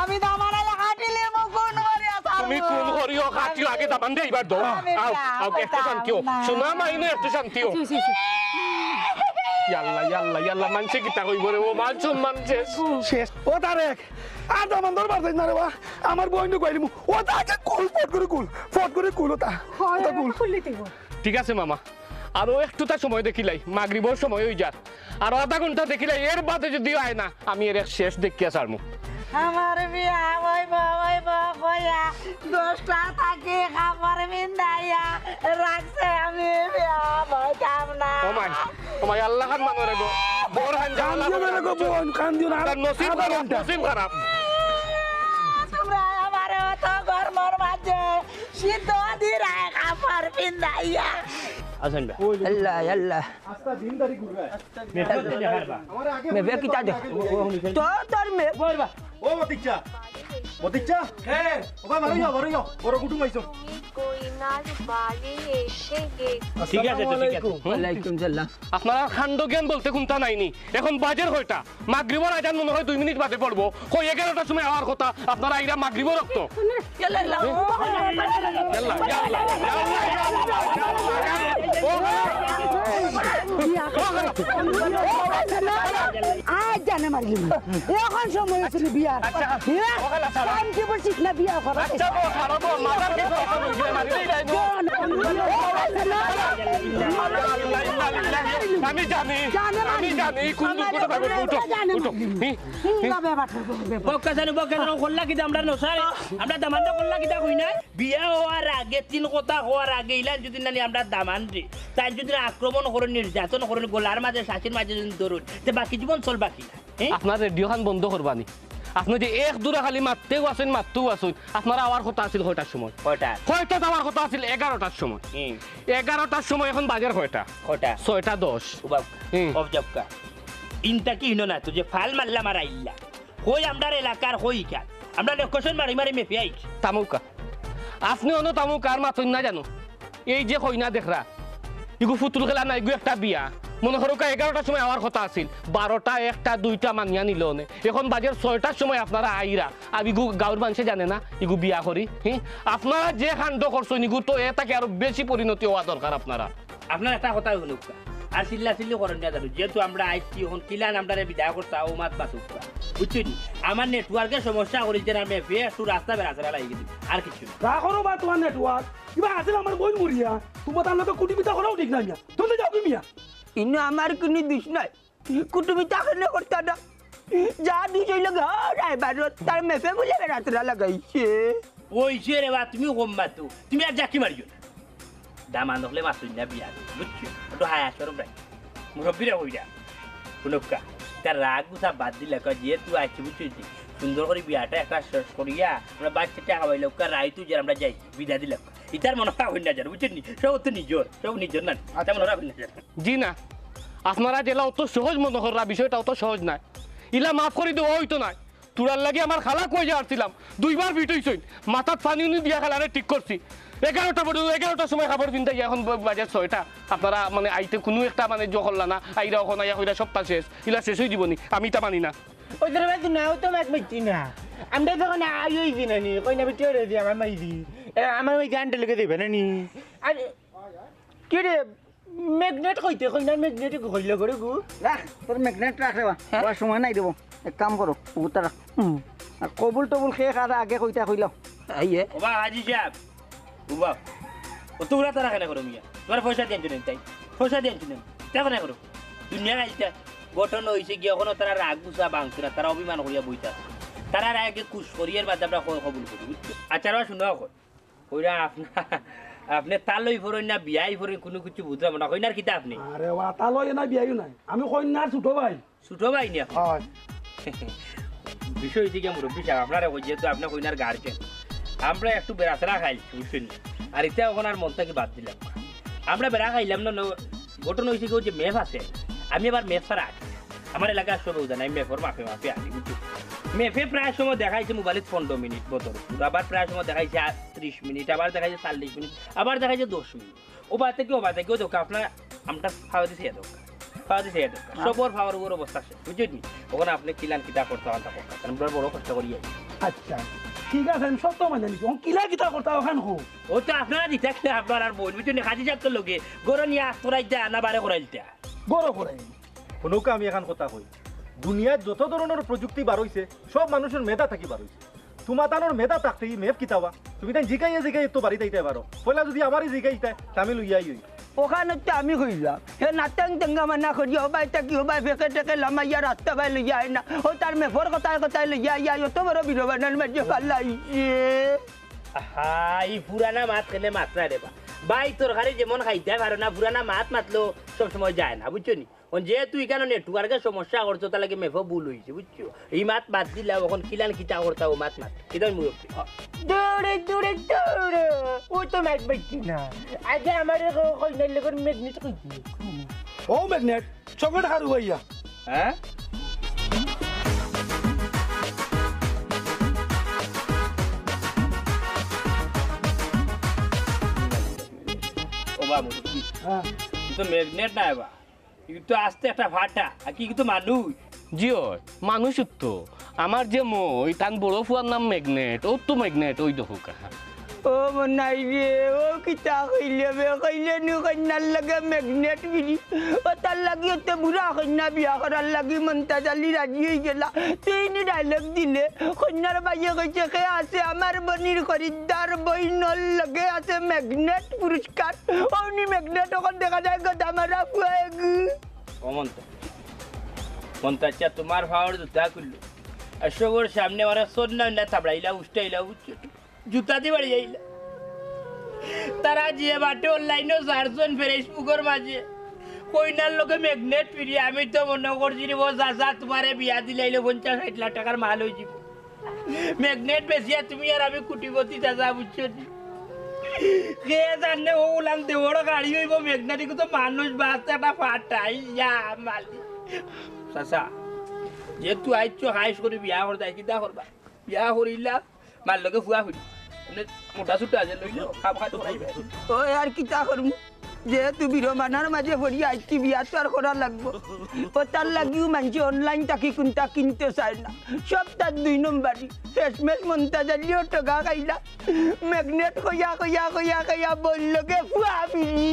আমি দামারে লাগাটিলে মু কোন করিয়া তুমি কোন করিও কাটিও আগে দামান দে এবার দাও। আমি আও, বিয়া আও, একটু পাইতাম শান্তি হও। না। শোনা মাইনে একটু শান্তি হও। জি, জি, জি। ইয়াল্লা, ইয়াল্লা, ইয়াল্লা, মানষে কিতা কইব রে, ও মান সম্মান শেষ। শেষ। ও তারেক, আর দামান দরবার যাই না রে বা, আমার বইন কইলিমু। ও তাকে কুল, ফট করে কুল, ফট করে কুল, ওটা, হয়, ওটা কুল। খুললে দিব। ঠিক আছে মামা, আরো একটু তা সময় দেখিলাই, মাগরিবর সময় হই যার, আর আধা ঘন্টা দেখিলাই, এর বাদে যদি আয় না, আমি এর এক শেষ দেখিয়া ছাড়মু। আমার বিয়া হইব, হইব কইয়া দশটা থাকি কাপড় পিন্দাইয়া রাখছে, আমি বিয়া হইতাম না। ও মাই, ও মাই, আল্লাহ খান মানো রে গো। বড় হান যা আল্লাহ কান্দিও না রে গো বোন, কান্দিও না। তার নসিব আধা খারাপ, ঘন্টা। নসিব খারাপ। তোমরা আমারে অত গরমর মাঝে সিদ্ধ দিরায় কাপড় পিন্দাইয়া। আছেন বা? আল্লাহ, আল্লাহ। আস্তা দিন দাড়ি ঘুরবে। মেপে কিতা দেখ? তো তোর মে- ও মতিচ্ছা। মতিচ্ছা? হ্যাঁ। ও ভাই, বারো যাও, বারো যাও। বড় কুটুম আইছো। তুমি কইনার বাড়ি এসে গেছি। ঠিক আছে তো, ঠিক আছে। আসসালামু আলাইকুম। ওয়ালাইকুম সালাম। আপনারা কাণ্ড জ্ঞান বলতে কুন্তা নাইনি। এখন বাজের কয়টা? মাগরিবর আজান মনে হয় দুই মিনিট বাদে পড়বো। কই এগারোটার সময় আওয়ার কথা, আপনারা আইরা মাগরিবর রক্ত। ইয়াল্লা, ইয়াল্লা। ইয়াল্লা, ইয়াল্লা, ইয়াল্লা, ইয়াল্লা। ও, আজ জানে মারিলি। এখন সময় হয়েছিল বিয়ার। আচ্ছা। হ্যাঁ? ও, আচ্ছা। কাম কি বলছিস না বিয়া করা? আচ্ছা, ও, খারাপ, ও, মাথার কি সমস্যা হয়েছে? মারিলি নাই, ও। আমি জানি, জানে আমি মারিলি। জানি, কোন দুঃখটা থাকবে, উঠো, জানে উঠো। মারিলি। হুম। হুম, বাবা, বাবা, বাবা। বক্কা জানো, বক্কা জানো, করলা কিতা আমরা নসারে? আমরা দামান্দা করলা কিতা কই নাই? বিয়া হওয়ার আগে, তিন কথা হওয়ার আগে, ইলান যদি নানি আমরা দামান্দরে, তাই যদি আক্রমণ করইন, নির্যাতন করইন, গলার মাঝে, শাসির মাঝে যদি ধরইন, তে বাকি জীবন চলবা কি? হ্যাঁ? আপনার রেডিও খান বন্ধ করবানি। আপনি যে এক দুরা খালি মাততেউ আছইন, মাততেউ আছইন। আপনার আওয়ার কথা আছিল কয়টার সময়? কয়টা? কয়টাত আওয়ার কথা আছিল? এগারোটার সময়। হুম। এগারোটার সময়, এখন বাজের কয়টা? কয়টা? ছয়টা দশ। উবাক। হুম। অবজবকা। ইনতা কি হিনো না, তুই যে ফাল মারলা মারাইল্লা। কই আমরার এলাকার, কই ইখান? আমরা লোকেশন মারি মারি মেপে আইছি। তামুকা। আপনি অনো তামুকা আর মাতইন না জানো। এই যে কইনা দেখরা, ইগু ফুতুল খেলা না, ইগু একটা বিয়া। মনে করো কা এগারোটার সময় আওয়ার কথা আছিল, বারোটা, একটা, দুইটা মানিয়া নিল অনে। এখন বাজের ছয়টার সময় আপনারা আইরা, আর ইগু গাঁওর মানষে জানে না, ইগু বিয়া করি। হি? আপনারা যে কাণ্ড করছইন, ইগু তো এ থাকি আরো বেশি পরিণতি হওয়া দরকার আপনারা। আপনার একটা কথা হুনুক্কা, আর চিল্লা চিল্লি করইন না জানো, যেহেতু আমরা আইছি, এখন কিলান আমরারে বিদায় করতা, ও মাত মাতুক্কা। বুঝছো নি? আমার নেটওয়ার্কের সমস্যা করি যে আমি ফের একটু রাস্তা বেড়াচেরা লাগি গেছি, আর কিছু না। তা করো বা তোমার নেটওয়ার্ক, কিবা আছিল আমার বইন মরিয়া, তোমার তার লগে কুটি পিতা করাও ঠিক না মিয়া, তুমি যাও কি মিয়া? ইনো আমার কোনো দোষ নাই। কুটুমি তাকে না করতা না। যা দুই ছয় লোক হরাই বারো, তার মেপে বলে বেড়াতরা লাগাইছে। ওই যে রে বা, তুমি কম মাতো, তুমি আর জাকি মারিও না। দামান হকলে মাতুন না বিয়া, বুঝছো? একটু হায়া শরম রাখি। মুরব্বিরে কইরা, হুনউক্কা, তার রাগ গুছা বাদ দিলাউক্কা, যেহেতু আইছি বুঝছইন নি, সুন্দর করি বিয়াটা একটা শেষ করিয়া, আমরা বাচ্চাটা খাওয়াইলাউক্কা, রাইত অইযার আমরা যাই, বিদায় দিলাউক্কা। ইতার মনো রাখইন না যার, বুঝছইন নি? সব তো নিজর, সব নিজর না, ইতা মনো রাখইন না যার। জি না, আপনারা যেলা অত সহজ মনো কররা, বিষয়টা অত সহজ নায়। ইলা মাফ করি দেওয়া অইতো নায়। তুরার লাগি আমার খালা কই যাওয়ার ছিলাম, দুইবার ফিট অইছইন, মাথাত পানি উনি দিয়া খালারে ঠিক করছি। এগারোটা পর্যন্ত, এগারোটার সময় কাপড় পিন্ধাই, এখন ব-, বাজে ছয়টা। আপনারা মানে আইতে কুনু একটা মানে জো করলা না, আইরা অখন আইয়া কইরা সবটা শেষ, ইলা শেষ অই দিবো নি, আমি ইতা মানি না। ওই তোর বাদ না, ও তো মাত মাতছি না। আমরা যখন আই অই দিন আনি, কই না বেটি ওরে দি আমার মাই দি। এ, আমার ওই গানটা লেগে দেবে না নি। আর কি রে, ম্যাগনেট কইতে কই না, ম্যাগনেট কইলে করে গু। রাখ, তোর ম্যাগনেট রাখ রে বা। হ্যাঁ? ওর সময় নাই দেবো। এক কাম করো, ওটা রাখ। হুম। আর কবুল টবুল খেয়ে খাওয়া আগে কইতা কইলাও। আইয়ে। ওবা হাজি সাহেব, ওবা, ও তো উড়া তারা কেন করো মিয়া? তোমার পয়সা দিয়ে আনছো না তাই? পয়সা দিয়ে আনছো না? তা কেন করো? দুনিয়া আইতা গঠন হইছে গিয়া, অখনো তারা রাগ গুছা ভাঙছে না, তারা অভিমান করিয়া বইতা। তারা আগে খুশ করি, এর বাদে আমরা ক-, কবুল করি, বুঝছো? আচ্ছা, আর শুনো অখন। কইরা আপনা-, আপনে তালই ফরইন না বিয়াই ফরইন, কুনু কিছু বুঝলাম না। কইনার কিতা আপনে? আরে ওয়া, তালই না বিয়াইও নাই। আমি কইনার ছোট ভাই। ছোট ভাই নি আপনে? হয়। বিষয় হইছে কি মুরব্বি সাহেব, আপনারে কই যেহেতু আপনে কইনার গার্জেন, আমরা একটু বেড়াছেড়া খাইলছি, বুঝছইন নি? আর ইতা অখন আর মন থাকি বাদ দিলাম। আমরা বেড়া খাইলাম না, ন-, ঘটনা হইছে কি ওই যে ম্যাপ আছে, আমি আবার ম্যাপ ছাড়া আঁকি। আমার এলাকার সবেউ জানে, আমি ম্যাপর মাপে মাপে আঁকি, বুঝছো? ম্যাপে প্রায় সময় দেখাইছে মোবাইলে পনেরো মিনিট বদল, আবার প্রায় সময় দেখাইছে আ-, ত্রিশ মিনিট, আবার দেখাইছে চল্লিশ মিনিট, আবার দেখাইছে দশ মিনিট। ও বাদ থেকে, ও বাদ থেকে, ও দেখো, আপনার আমরা পাওয়া দিছে এ দরকার, পাওয়া দিছে এ দরকার। হ্যাঁ। সবর পাওয়ার উপর অবস্থা শেষ, বুঝছইন নি? অখন আপনে কিলান কিতা করতা, অখন তা করতা, আমরা বড় কষ্ট করি আইছি। আচ্ছা, ঠিক আছে, আমি সত্য মানে নিছি। অখন কিলা কিতা করতা, অখান কও। ও তো আপনারা দিতা কিলা, আপনার আর বইন, বুঝছইন নি? কাজী সাহেব তো লগে, গরো নিয়া আস্তরাই যা, না বারে করাইলতা। গরো করাই। হুনউক্কা, আমি এখান কথা কই, দুনিয়াত যত ধরনর প্রযুক্তি বার অইছে, সব মানুষর মেধা থাকি বার অইছে। তুমাতানর মেধা থাকতে ই ম্যাপ কিতা বা? তুমি তাইন জিকাইয়া জিকাইয়া তো বাড়িত আইতায় পারো। পয়লা যুদি আমারে জিকাইতায়, তে আমি লইয়া আইয়াই। অখান তো আমি কইলাম, হে নাতাং তেঙ্গা মানা করি, হবায় থাকি হবায় ফেকে টেকে লামাইয়া রাস্তা বায় লইয়া আয় না। ও তার ম্যাপর কথায় কথায় লইয়া আইয়া, অত বড় বিরবানার মাঝে ফালাইছে। আহা, ই পুরানা মাত কেনে মাতরা রে বা? ভাই, তরকারি যেমন খাইতায় পারো না, পুরানা মাত মাতলো সব সময় যায় না, বুঝছো নি? অন যেহেতু ইখানো নেটওয়ার্কের সমস্যা করছে, তার লাগি ম্যাপও ভুল অইছে, বুঝছো? ই মাত বাদ দিলাও, অখন কিলান কিতা করতা, ও মাত মাত। কিতা মুরব্বি? দৌড়ে, দৌড়ে, দৌড়ে। ও তো মাত পাইছি না। আগে আমারে ক-, কইনার লগর ম্যাগনেট কইছি। ও ম্যাগনেট, চকলেট খারু ভাইয়া। হ্যাঁ? ও বা মুরব্বি। হ্যাঁ। ই তো ম্যাগনেট নায় বা। ই তো আস্তে একটা ফাটা, আর কি, ই তো মানুষ। জি অয়, মানুষ তো। আমার যে মই, তান বড় ফুয়ার নাম ম্যাগনেট, ও তো ম্যাগনেট, ওই দেখো কা। ও মনাই রে, ও কিতা কইলে বে, কইলে নু কইনার লগে ম্যাগনেট বিড়ি। ও তার লাগি অত বুড়া কইনা বিয়া করার লাগি মন্তাজ আলী রাজি অই গেলা। তুই নি ডায়লগ দিলে, কইনার ভাইয়ে কইছে, "কে আছে আমার বনির খরিদ্দার, বইনর লগে আছে ম্যাগনেট পুরস্কার।" অউনি ম্যাগনেট অখন দেখা যায় গদা মারা ফুয়া এগু। ও মন্তা, মন্তা, আচ্ছা, তোমার পাওর জুতা খুললো। আর সবর সামনে ওরা সন্না উন্না থাবড়াইলা, উষ্টাইলা, উচ্চ-, জুতা দি বাড়ি যাইলা। তারা যে বাটে অনলাইনও সারছন Facebookর মাঝে, কইনার লগে ম্যাগনেট ফিরি, আমি তো মনো করছি রে, ও চাচা, তোমারে বিয়া দিলাইলে পঞ্চাশ ষাইট লাখ টাকার মাল অইযিবো। ম্যাগনেট বেচিয়া তুমি আর আমি কুটিপতি দাদা, বুঝছো নি? কে জানে ও উলান দেওয়ার গাড়ি অইবো ম্যাগনেট, ইগু তো মানুষ বাঁচতে একটা ফাটাই, ইয়া মালিক। চাচা, যেহেতু আইছো হাইস করি বিয়া করতায়, কিতা করবা? বিয়া করিলা, মার লগে ফুয়া ফুরি। মানে মোটা সুটা আছে, লইলো, খাম খাই তো খাইবে। ওই আর কিতা করমু? যেহেতু বিড়ম্বনার মাঝে পড়ি আইছি, বিয়া তো আর করা লাগবো। ও তার লাগিও মানষে অনলাইন থাকি কুনতা কিনতে চায় না, সব তার দুই নম্বরি। শেষমেশ মন্তাজ আলীও ঠগা খাইলা, ম্যাগনেট কইয়া কইয়া কইয়া কইয়া বইনর লগে ফুয়া ফিরি।